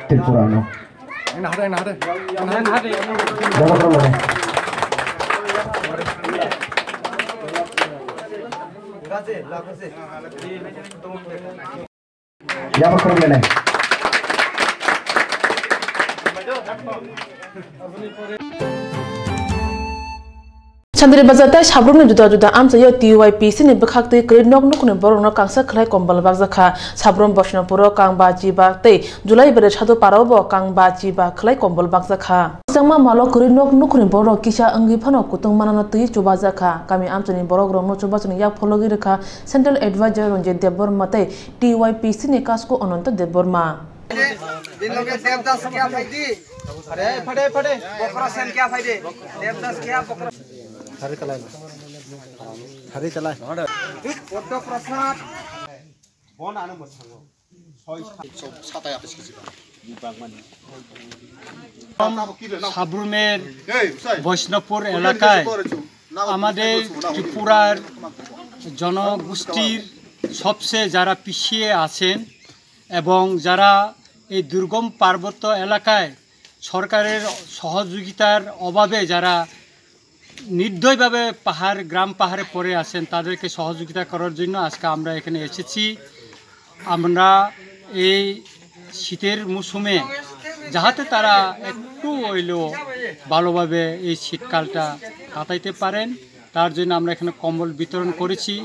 Tripura no. Jabra karo lene. Jabra karo lene. Chandri Bazar tai Sabrumni juda juda amchaio T Y P C ni bwkhaktwi kwrwi nok nukhungni borokno kangsa khlai kombol bakjakha. Sabrum Bosnopuro kang ba chiba tei Julai bere Sadhu Parao bo kang ba chiba khlai kombol bakjakha. Kwchangma malo kwrwi nok nukhungni borok kisa wngwi phano kutung manano twi chubajakha. Kami amchaini borokrokno chubachani yak phologwi rwkha Central Advisor Ranjit Debbarma tei T Y P C ni Kasko Ananta Debbarma. Din loge Devdas kya phaidi? Phade, phade, phade. Bokra sen kya phaidi? Devdas kya bokra? Hari talai. Hari talai. Boddo Prasad. Bon ano bwskango. Soi sa-, Sabrumer Baishnabpur এলাকায় আমাদের ত্রিপুরার জনগোষ্ঠীর সবচেয়ে যারা পিছিয়ে আছেন এবং যারা এই দুর্গম পার্বত্য এলাকায় সরকারের সহযোগিতার অভাবে যারা নির্দয়ভাবে পাহাড়, গ্রাম পাহাড়ে পড়ে আছেন, তাদেরকে সহযোগিতা করার জন্য আজকে আমরা এখানে এসেছি। আমরা এই শীতের মৌসুমে যাহাতে তারা একটু হইলেও ভালোভাবে এই শীতকালটা কাটাইতে পারেন, তার জন্য আমরা এখানে কম্বল বিতরণ করেছি।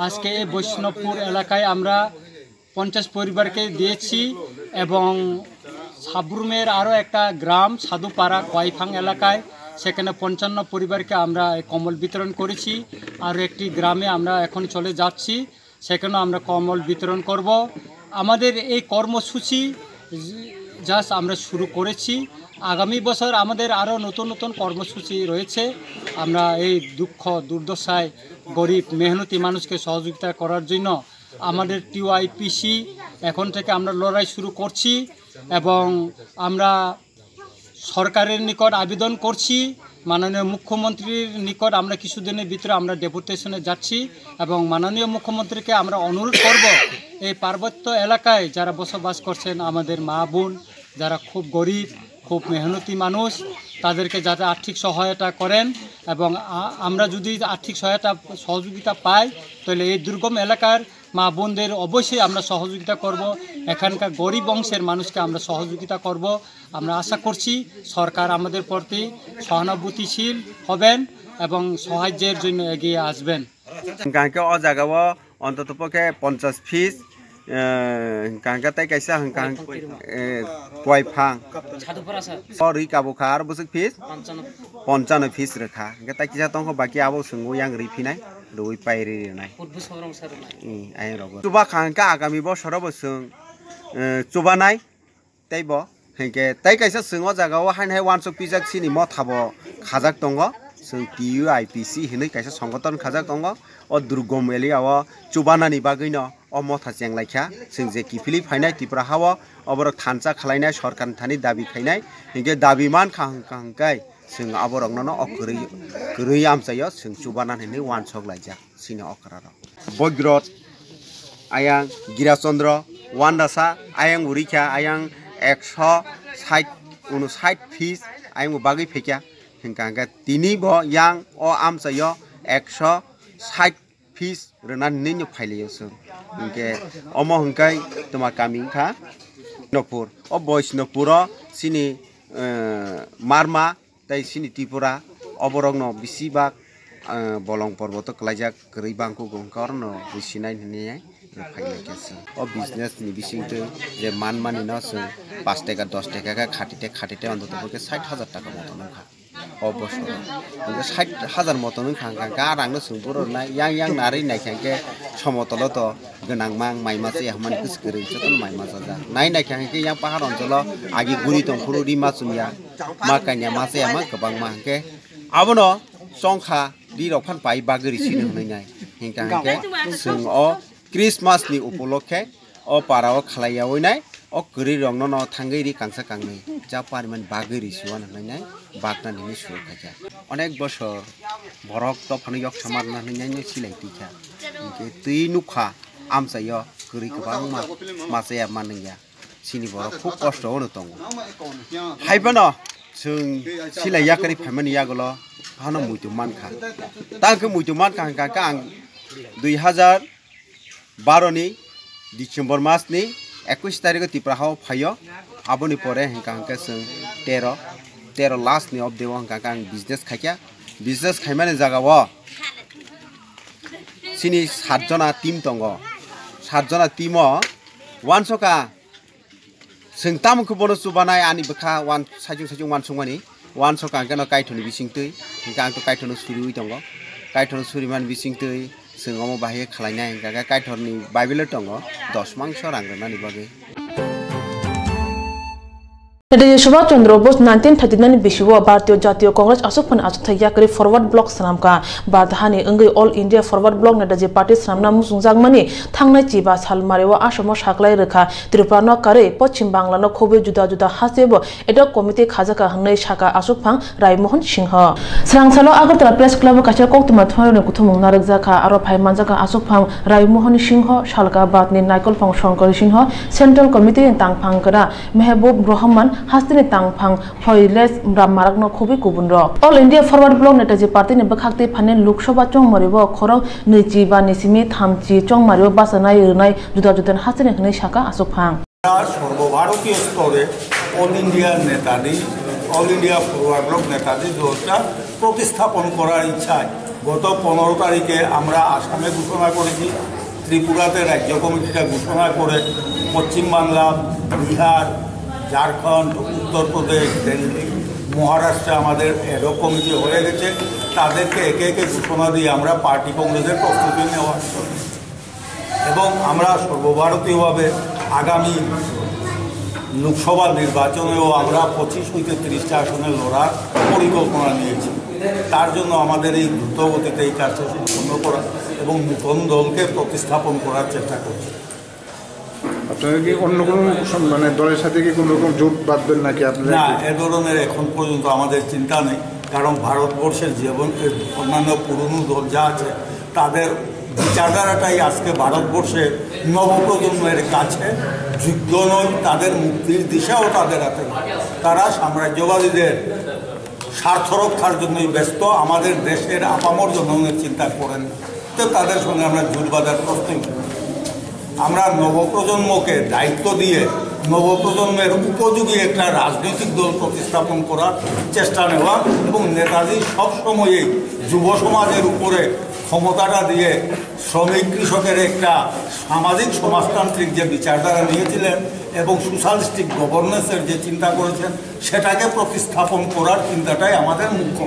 আজকে এই বৈষ্ণবপুর এলাকায় আমরা পঞ্চাশ পরিবারকে দিয়েছি এবং সাব্রুমের আরও একটা গ্রাম সাধুপাড়া কয়ফাং এলাকায়, সেখানে পঞ্চান্ন পরিবারকে আমরা এই কম্বল বিতরণ করেছি। আরও একটি গ্রামে আমরা এখন চলে যাচ্ছি, সেখানেও আমরা কম্বল বিতরণ করব। আমাদের এই কর্মসূচি জাস্ট আমরা শুরু করেছি। আগামী বছর আমাদের আরও নতুন নতুন কর্মসূচি রয়েছে। আমরা এই দুঃখ দুর্দশায় গরিব মেহনতি মানুষকে সহযোগিতা করার জন্য আমাদের টিওয়াইপিসি এখন থেকে আমরা লড়াই শুরু করছি এবং আমরা সরকারের নিকট আবেদন করছি মাননীয় মুখ্যমন্ত্রীর নিকট আমরা কিছুদিনের ভিতরে আমরা ডেপুটেশনে যাচ্ছি এবং মাননীয় মুখ্যমন্ত্রীকে আমরা অনুরোধ করব, এই পার্বত্য এলাকায় যারা বসবাস করছেন, আমাদের মা বোন যারা খুব গরিব, খুব মেহনতি মানুষ, তাদেরকে যাতে আর্থিক সহায়তা করেন এবং আ-, আমরা যদি আর্থিক সহায়তা, সহযোগিতা পাই, তাহলে এই দুর্গম এলাকার মা বোনদের অবশ্যই আমরা সহযোগিতা করব। এখানকার গরিব অংশের মানুষকে আমরা সহযোগিতা করব। আমরা আশা করছি সরকার আমাদের প্রতি সহানুভূতিশীল হবেন এবং সাহায্যের জন্য এগিয়ে আসবেন। Hingka hingke o jaga o ontoto pokhe ponchas fees, eh, hingka hingke tei kaisa hingka hingke, eh, kwai phang. O rwi kabo kha, aro bwswk fees? Ponchano fees rwkha. Hingke tei kisa tongkha, baki abo chwngwi yang riphinai, rwi pai ri rinai. Ih, ayang rogo. Chuba kha hingke agami bosoro bo chwng, eh, chubanai. Tei bo, hinkhe tei kaisa chwng o jaga o haino hai uansuk pijak chini motha bo khajak tongo. Chwng T U I P C hinwi kaisa songoton khajak tongo. O Durgom area o chubanani bagwino o motha chenglaikha. Chwng je kiphilwi phainai Tripura ha o, oborok thansa khwlainai, sorkarni thani dabi khainai. Hinkhe dabi mankha hwnkha hwnkhe chwng aborokno no o kwrwi, kwrwi amchaio chwng chubanani hinwi uansuk laijak. Chini okra rok. Bogrot, ayang Girachandra, Wandasa, ayang bo rikha, ayang ekso sait, unsait fees, ayang bo bagwi phaikha. Hingka hingke tini bo yang o amchaio ekso sait fees rwna hinwi no phailaio chwng. Hingke omo hingkai toma kami wngkha Bishnupur. O Bishnupuro chini, eh, marma tei chini Tripura, oborokno bisi bak, eh, bolong porboto kwlaijak kwrwi bangkuk wngkha, orono bui sinai hinwi phailaikha chwng. O business ni bisingtwi je manmani no chwng pash taka, dos taka khe khati te, khati te, ontoto pokhe sait hajar taka moto nungkha o bosoro. Hingke sait hajar moto nungkha hingkha, ga rang no chwng buro rwnai, yang yang narwi naikha hingke somotolo to gwnang mang mai masa ya hwnmani kwchwk kwrwi jotono mai masa jak. Nai naikha hingke yang pahar oncholo agi guri tongphuru ri ma chumya. Ma kanya ma chaya ma kwbangma hwnkhe abono chongkha ri rok phan pai bagwi ri sino hwnwi nai. Hingkha hwnkhe chwng o Christmas ni upolokhe o para o khlai yaui nai, o kwrwi rok no no thangwi ri kangsa kangni ja pariman bagwi ri siwan hwnwi nai, bakna nini suru khaikha. Onek bosor borok to phano yok samar na hwnwi nai no silai twi kha. Hingkhe twi nukha amchaio kwrwi kwbangma ma chaya ma nungya. Chini borok khub kosto ono tongo. Hai phano chwng silai yakarwi phaimani yagulo hano muitu mankha. Tang khe muitu mankha hwnkha khe ang dui hazar baro ni December mas ni ekush tarikh o Tripura hao phaio. Aboni pore hwnkha hwnkhe chwng tero, tero last ni obde o hwnkha khe ang business khaikha. Business khaimani jaga o chini sat jona team tongo. Sat jona team o uansukha. Chwng tamo khe bono chubanai ani bwkha wan saichung saichung uansukmani. Uansukha hwnkhe no kaithoni bisingtwi. Hwnkhe ang to kaithorno suriui tongo. Kaithorno surimani bisingtwi chwng omo bahai khe khlainai hwnkha khe kaithorni Bible-o tongo dos mangso rang rwnani bagwi. Netaji Subhash Chandra Bose nineteen thirty-nine ni bisio Bharatiya Jatiya Congress aswk phani achukthai yakarwi Forward Bloc swnamkha. Bharat hani wngwi All India Forward Bloc Netaji Party swnamna muchungjakmani thangnai chiba sal mario Assam-o saklai rwkha. Tripura no karwi Poschim Bangla no khobwi juda juda hasteo ad hoc committee khajakha hwnwi sakha Achukphang Rai Mohan Singho. Swrangsalo Agartala Press Club o kaisa koktwma thumnairokni kuthumung narwkjakha, aro phai manjakha Achukphang Rai Mohan Singho, Salka Badni Naikolphang Shankar Singho, Central Committee ni tangphang kwra Mehbub Rahman, hasteni tangphang Hoiles Ram Marakno khobwi kubunrok. All India Forward Bloc Netaji Party ni bwkhaktwi phainai Lok Sabha chongmario khorok nwichi ba ni simi thamchi chongmario bachanai rwnai juda juda hasteni hwnwi sakha Achukphang. আমরা সর্বভারতীয় স্তরে অল ইন্ডিয়ার Netaji, all India forward block Netaji দলটা প্রতিস্থাপন করার ইচ্ছায় গত পনেরো তারিখে আমরা আসামে ঘোষণা করেছি, ত্রিপুরাতে রাজ্য কমিটিটা ঘোষণা করে, পশ্চিমবাংলা, বিহার, ঝাড়খণ্ড, উত্তরপ্রদেশ, দিল্লি, মহারাষ্ট্রে আমাদের অ্যাডহক কমিটি হয়ে গেছে। তাদেরকে একে একে ঘোষণা দিয়ে আমরা পার্টি কংগ্রেসের প্রস্তুতি নেওয়া এবং আমরা সর্বভারতীয়ভাবে আগামী লোকসভা নির্বাচনেও আমরা পঁচিশ হইতে তিরিশটা আসনে লড়ার পরিকল্পনা নিয়েছি। তার জন্য আমাদের এই দ্রুতগতিতে এই কাজটা সম্পন্ন করা এবং নতুন দলকে প্রতিস্থাপন করার চেষ্টা করছি। আপনারা কি অন্য কোনো সম-, মানে দলের সাথে কি কোনো রকম জোট বাঁধবেন নাকি আপনারা না, কি? এ ধরনের এখন পর্যন্ত আমাদের চিন্তা নেই। কারণ ভারতবর্ষের যেমন অন্যান্য পুরনো দল যা আছে, তাদের বিচারধারাটাই আজকে ভারতবর্ষের নবপ্রজন্মের কাছে যোগ্য নয়, তাদের মুক্তির দিশাও তাদের হাতে নয়। তারা সাম্রাজ্যবাদীদের স্বার্থ রক্ষার জন্যই ব্যস্ত, আমাদের দেশের আপামর জনগণের চিন্তা করেন না। তো তাদের সঙ্গে আমরা জুট বাঁধার প্রশ্নই উঠে না। আমরা নবপ্রজন্মকে দায়িত্ব দিয়ে নবপ্রজন্মের উপযোগী একটা রাজনৈতিক দল প্রতিস্থাপন করার চেষ্টা নেওয়া এবং নেতাজি সবসময়ই যুব সমাজের উপরে ক্ষমতাটা দিয়ে শ্রমিক কৃষকের একটা সামাজিক সমাজতান্ত্রিক যে বিচারধারা নিয়েছিলেন এবং সোশ্যালিস্টিক গভর্নেন্সের যে চিন্তা করেছেন, সেটাকে প্রতিস্থাপন করার চিন্তাটাই আমাদের মুখ্য।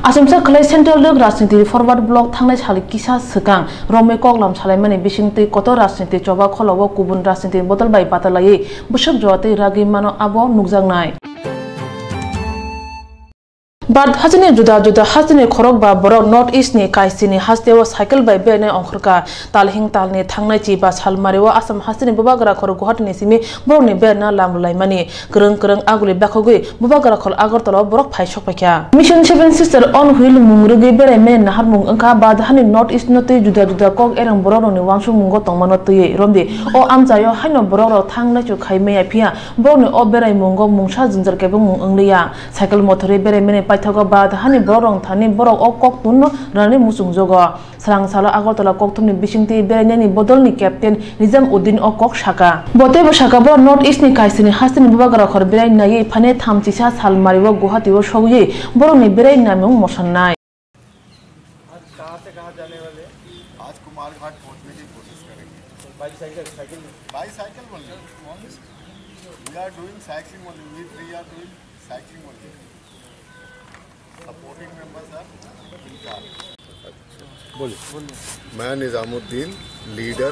Asimsa khlai Central Lok Rajniti Forward Block thangnai sal kisa swkang romwi koklam salaimani bisingtwi kotor rajniti choba kholao kubun rajniti bodol bai batalaiwi bwswk jora tei ragwi mano abo nukjaknai. Bharat hasteni juda juda hasteni khorokba borok North East ni kaisini hasteo cycle bai berainai ongkhorkha. Talhing talni thangnai chiba salmario Assam hasteni bubagra khor Guwahati ni simi borokni beraina lam rwlaimani. Kwrwng kwrwng aguli bakhogwi bubagra khor Agartala o borok phai sokphaikha. Mission Seven Sister on Wheel mung rwgwi beraimani naharmung wngkha Badhani North East no twi juda juda kok ereng borokrokni uansukmungo tongmano twiwi romdi. O amchaio haino borokrok thang naichuk khai maya phiya borokni o beraimungo mungsa jwngjal kebengmung wngliya. Cycle mothorwi beraimani paithago Badhani borokrok thani borok o kok tunno rwnani muchungjogo. Swrang salo Agartala kokthumni bisingtwi berainani bodolni captain Nizam Uddin o kok saka. Bo teibo saka, borok North East ni kaisini hasteni bubagra khor berai naiwi phane thamchisa sal mario Guwahati o sogwi borokni berai namung mosonnai. आज कहाँ से कहाँ जाने वाले हैं? आज कुमारघाट पहुंचने की कोशिश करेंगे। Bicycle, cycle? बाईसाइकिल बोल रहे हैं। We are doing cycling only. We three are doing cycling only. Supporting members are in car. बोलिए। मैं Nizamuddin, leader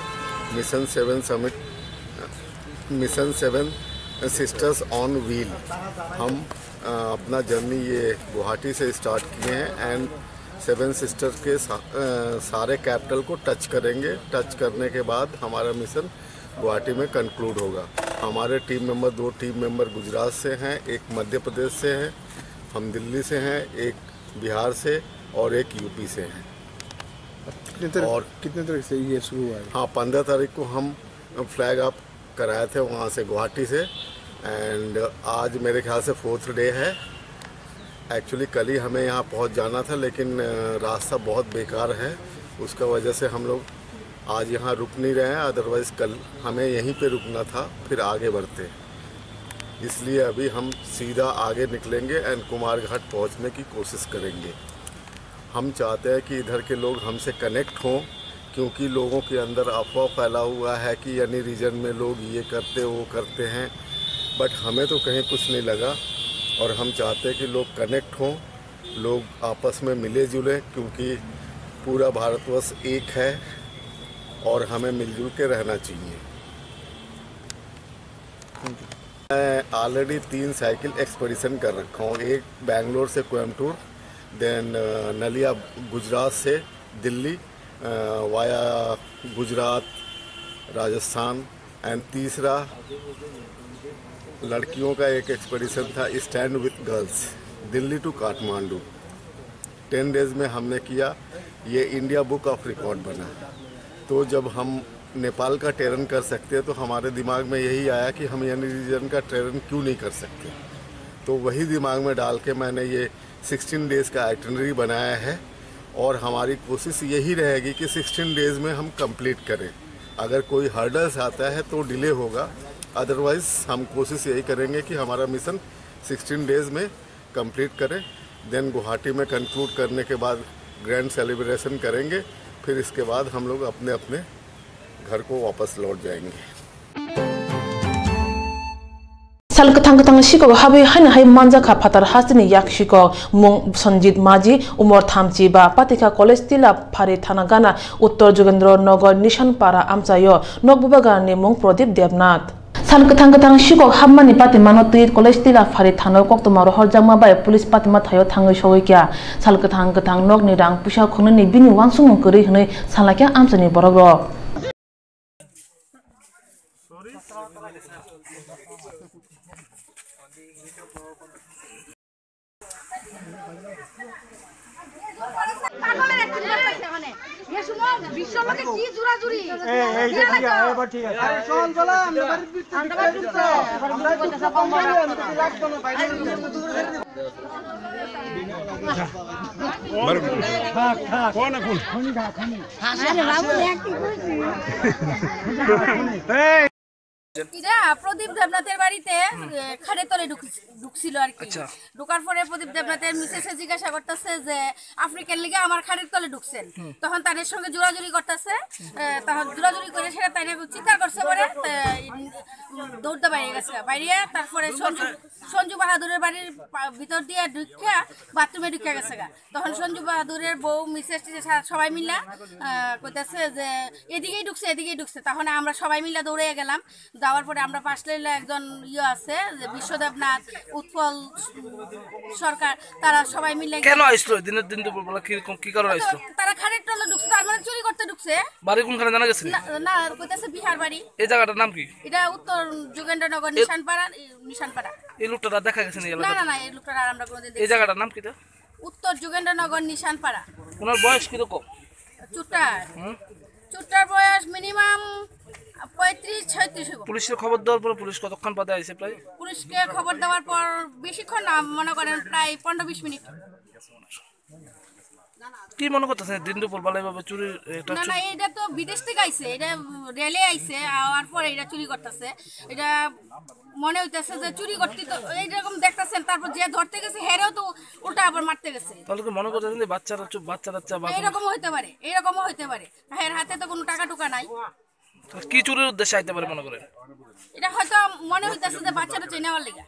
mission seven summit, mission seven sisters on wheel. हम, अ, अपना जर्नी ये गुवाहाटी से स्टार्ट किए हैं एंड सेवन सिस्टर के सा-, अ, सारे कैपिटल को टच करेंगे। टच करने के बाद हमारा मिशन गुवाहाटी में कंक्लूड होगा। हमारे टीम मेंबर, दो टीम मेंबर गुजरात से हैं, एक मध्य प्रदेश से हैं, हम दिल्ली से हैं, एक बिहार से और एक यूपी से हैं। कितने तारीख, और कितने तारीख से ये शुरू हुआ है? हाँ, पन्द्रह तारीख को हम फ्लैग अप कराए थे वहाँ से, गुवाहाटी से, एंड आज मेरे ख्याल से फोर्थ डे है। एक्चुअली कल ही हमें यहाँ पहुँच जाना था, लेकिन, अ, रास्ता बहुत बेकार है, उसका वजह से हम लोग आज यहाँ रुक नहीं रहे हैं, अदरवाइज कल हमें यहीं पे रुकना था, फिर आगे बढ़ते। इसलिए अभी हम सीधा आगे निकलेंगे एंड कुमारघाट पहुँचने की कोशिश करेंगे। हम चाहते हैं कि इधर के लोग हमसे कनेक्ट हों, क्योंकि लोगों के अंदर अफवाह फैला हुआ है कि यानी रीजन में लोग ये करते, वो करते हैं, बट हमें तो कहीं कुछ नहीं लगा। और हम चाहते हैं कि लोग कनेक्ट हों, लोग आपस में मिले जुलें, क्योंकि पूरा भारतवर्ष एक है और हमें मिलजुल के रहना चाहिए। मैं ऑलरेडी तीन साइकिल एक्सपीडिशन कर रखा हूँ, एक बैंगलोर से कोयम्बटूर, देन, अ, नलिया गुजरात से दिल्ली, अ, वाया गुजरात, राजस्थान, एंड तीसरा लड़कियों का एक एक्सपीडिशन था, स्टैंड विथ गर्ल्स, दिल्ली टू काठमांडू। टेन डेज में हमने किया, ये इंडिया बुक ऑफ रिकॉर्ड बना। तो जब हम नेपाल का टेरन कर सकते हैं, तो हमारे दिमाग में यही आया कि हम यानी रीजन का टेरन क्यों नहीं कर सकते। तो वही दिमाग में डाल के मैंने ये सिक्सटीन डेज का आइटिनरी बनाया है और हमारी कोशिश यही रहेगी कि सिक्सटीन डेज में हम कंप्लीट करें। अगर कोई हर्डल्स आता है तो डिले होगा, अदरवाइज हम कोशिश यही करेंगे कि हमारा मिशन सिक्सटीन डेज में कंप्लीट करें। देन गुवाहाटी में कंक्लूड करने के बाद ग्रैंड सेलिब्रेशन करेंगे, फिर इसके बाद हम लोग अपने अपने घर को वापस लौट जाएंगे। Sal kwthang kwthang sikok habwi haino hai manjakha phatar hasteni yak sikok mung Sanjit Maji, umor thamchi ba, patikha College Tila Phari Thana Gana, Uttor Jogendro Nagar Nishan Para amchaio nok bubagrani mung Pradip Debnath. Sal kwthang kwthang sikok hapmani patimano twi College Tila Phari Thana o koktwma rohorjakma bai police patima thaio thangwi sogwi kha. Sal kwthang kwthang nokni rang puisa khungnani bini uansukmung kwrwi hwnwi salnai kha amchaini borokrok. বিশ্বর লোকে কি জুরাজুরি? এই, এই যে ঠিক আছে, এবার ঠিক আছে। আরে শোন, বলা, আমরা বাড়ির ভিতরে আমরা বাড়ির ভিতরে আমরা একটু কম বলি, আমি তো রাখবো না, বাইরে। থাক, থাক। কোন এখন? আরে বাবু, এক কি করছিস? এই। এরা প্রদীপ দেবনাথের বাড়িতে, এ, খাটের তলে ঢুক-, ঢুকছিল আর কি। আচ্ছা। ঢোকার পরে প্রদীপ দেবনাথের মিসেসে জিজ্ঞাসা করতেছে যে, "আপনি কেন লিগে আমার খাটের তলে ঢুকছেন?" তখন তাদের সঙ্গে জোরাজুরি করতেছে। এ, তখন জোরাজুরি করে সেটা তাই না চিৎকার করছে পরে, এ, দৌড়তে বাইরে গেছে। বাইরে তারপরে সঞ্জু, সঞ্জু বাহাদুরের বাড়ির পা-, ভিতর দিয়ে ঢুকিয়া বাথরুমে ঢুকে গেছে গা। তখন সঞ্জু বাহাদুরের বউ, মিসেস টিসেস সা-, সবাই মিলে, আহ, কইতাছে যে, "এদিকেই ঢুকছে, এদিকেই ঢুকছে।" তখন আমরা সবাই মিলে দৌড়ে গেলাম। যাওয়ার পরে আমরা পাশ লাইনে একজন ইয়ে আছে, যে বিশ্বদেবনাথ, উৎপল সরকার, তারা সবাই মিলে কেন আইসলো? দিনের দিন দুপুরবেলা কি রকম, কি কারণে আইসলো? তারা খাটের তলে ঢুকছে, তার মানে চুরি করতে ঢুকছে। বাড়ি কোনখানে জানা গেছে? না, না, কইতাছে বিহার বাড়ি। এই জায়গাটার নাম কি? এটা উত্তর যোগেন্দ্রনগর, এ- নিশানপাড়া, নিশানপাড়া। এই লোকটা দেখা গেছে না এই না, এলাকাতে? না, না, এই লোকটা আর আমরা কোনোদিন এই দেখি জায়গাটার নাম কিটা? উত্তর যোগেন্দ্রনগর, নিশানপাড়া। ওনার বয়স কিরকম? চুট্টার। হুম? চুট্টার বয়স মিনিমাম পঁয়ত্রিশ, ছয়ত্রিশ হইব। পুলিশকে খবর দেওয়ার পরে পুলিশ কতক্ষণ বাদে আইছে প্রায়? পুলিশকে খবর দেওয়ার পর বেশিক্ষণ না, মনে করেন প্রায় পনেরো বিশ মিনিট। কি মনে করতেছেন দিন দুপুর বেলা এভাবে চুরি একটা না, না, চুরি? এটা তো বিদেশ থেকে আইছে, এটা রেলে আইছে, আওয়ার পরে এটা চুরি করতেছে। এটা মনে হইতেছে যে চুরি করতে তো এইরকম দেখতেছেন, তারপর যে ধরতে গেছে হেরেও তো উল্টা আবার মারতে গেছে। তাহলে কি মনে করতেছেন যে বাচ্চারা চু-, বাচ্চা টাচ্চা বা কোনো এইরকমও হইতে পারে, এইরকমও হইতে পারে। এর হাতে তো কোনো টাকা টুকা নাই। তো কি চুরির উদ্দেশ্যে আইতে পারে মনে করেন? এটা হয়তো মনে হইতেছে যে বাচ্চাটা চেনাওয়ার লেগে।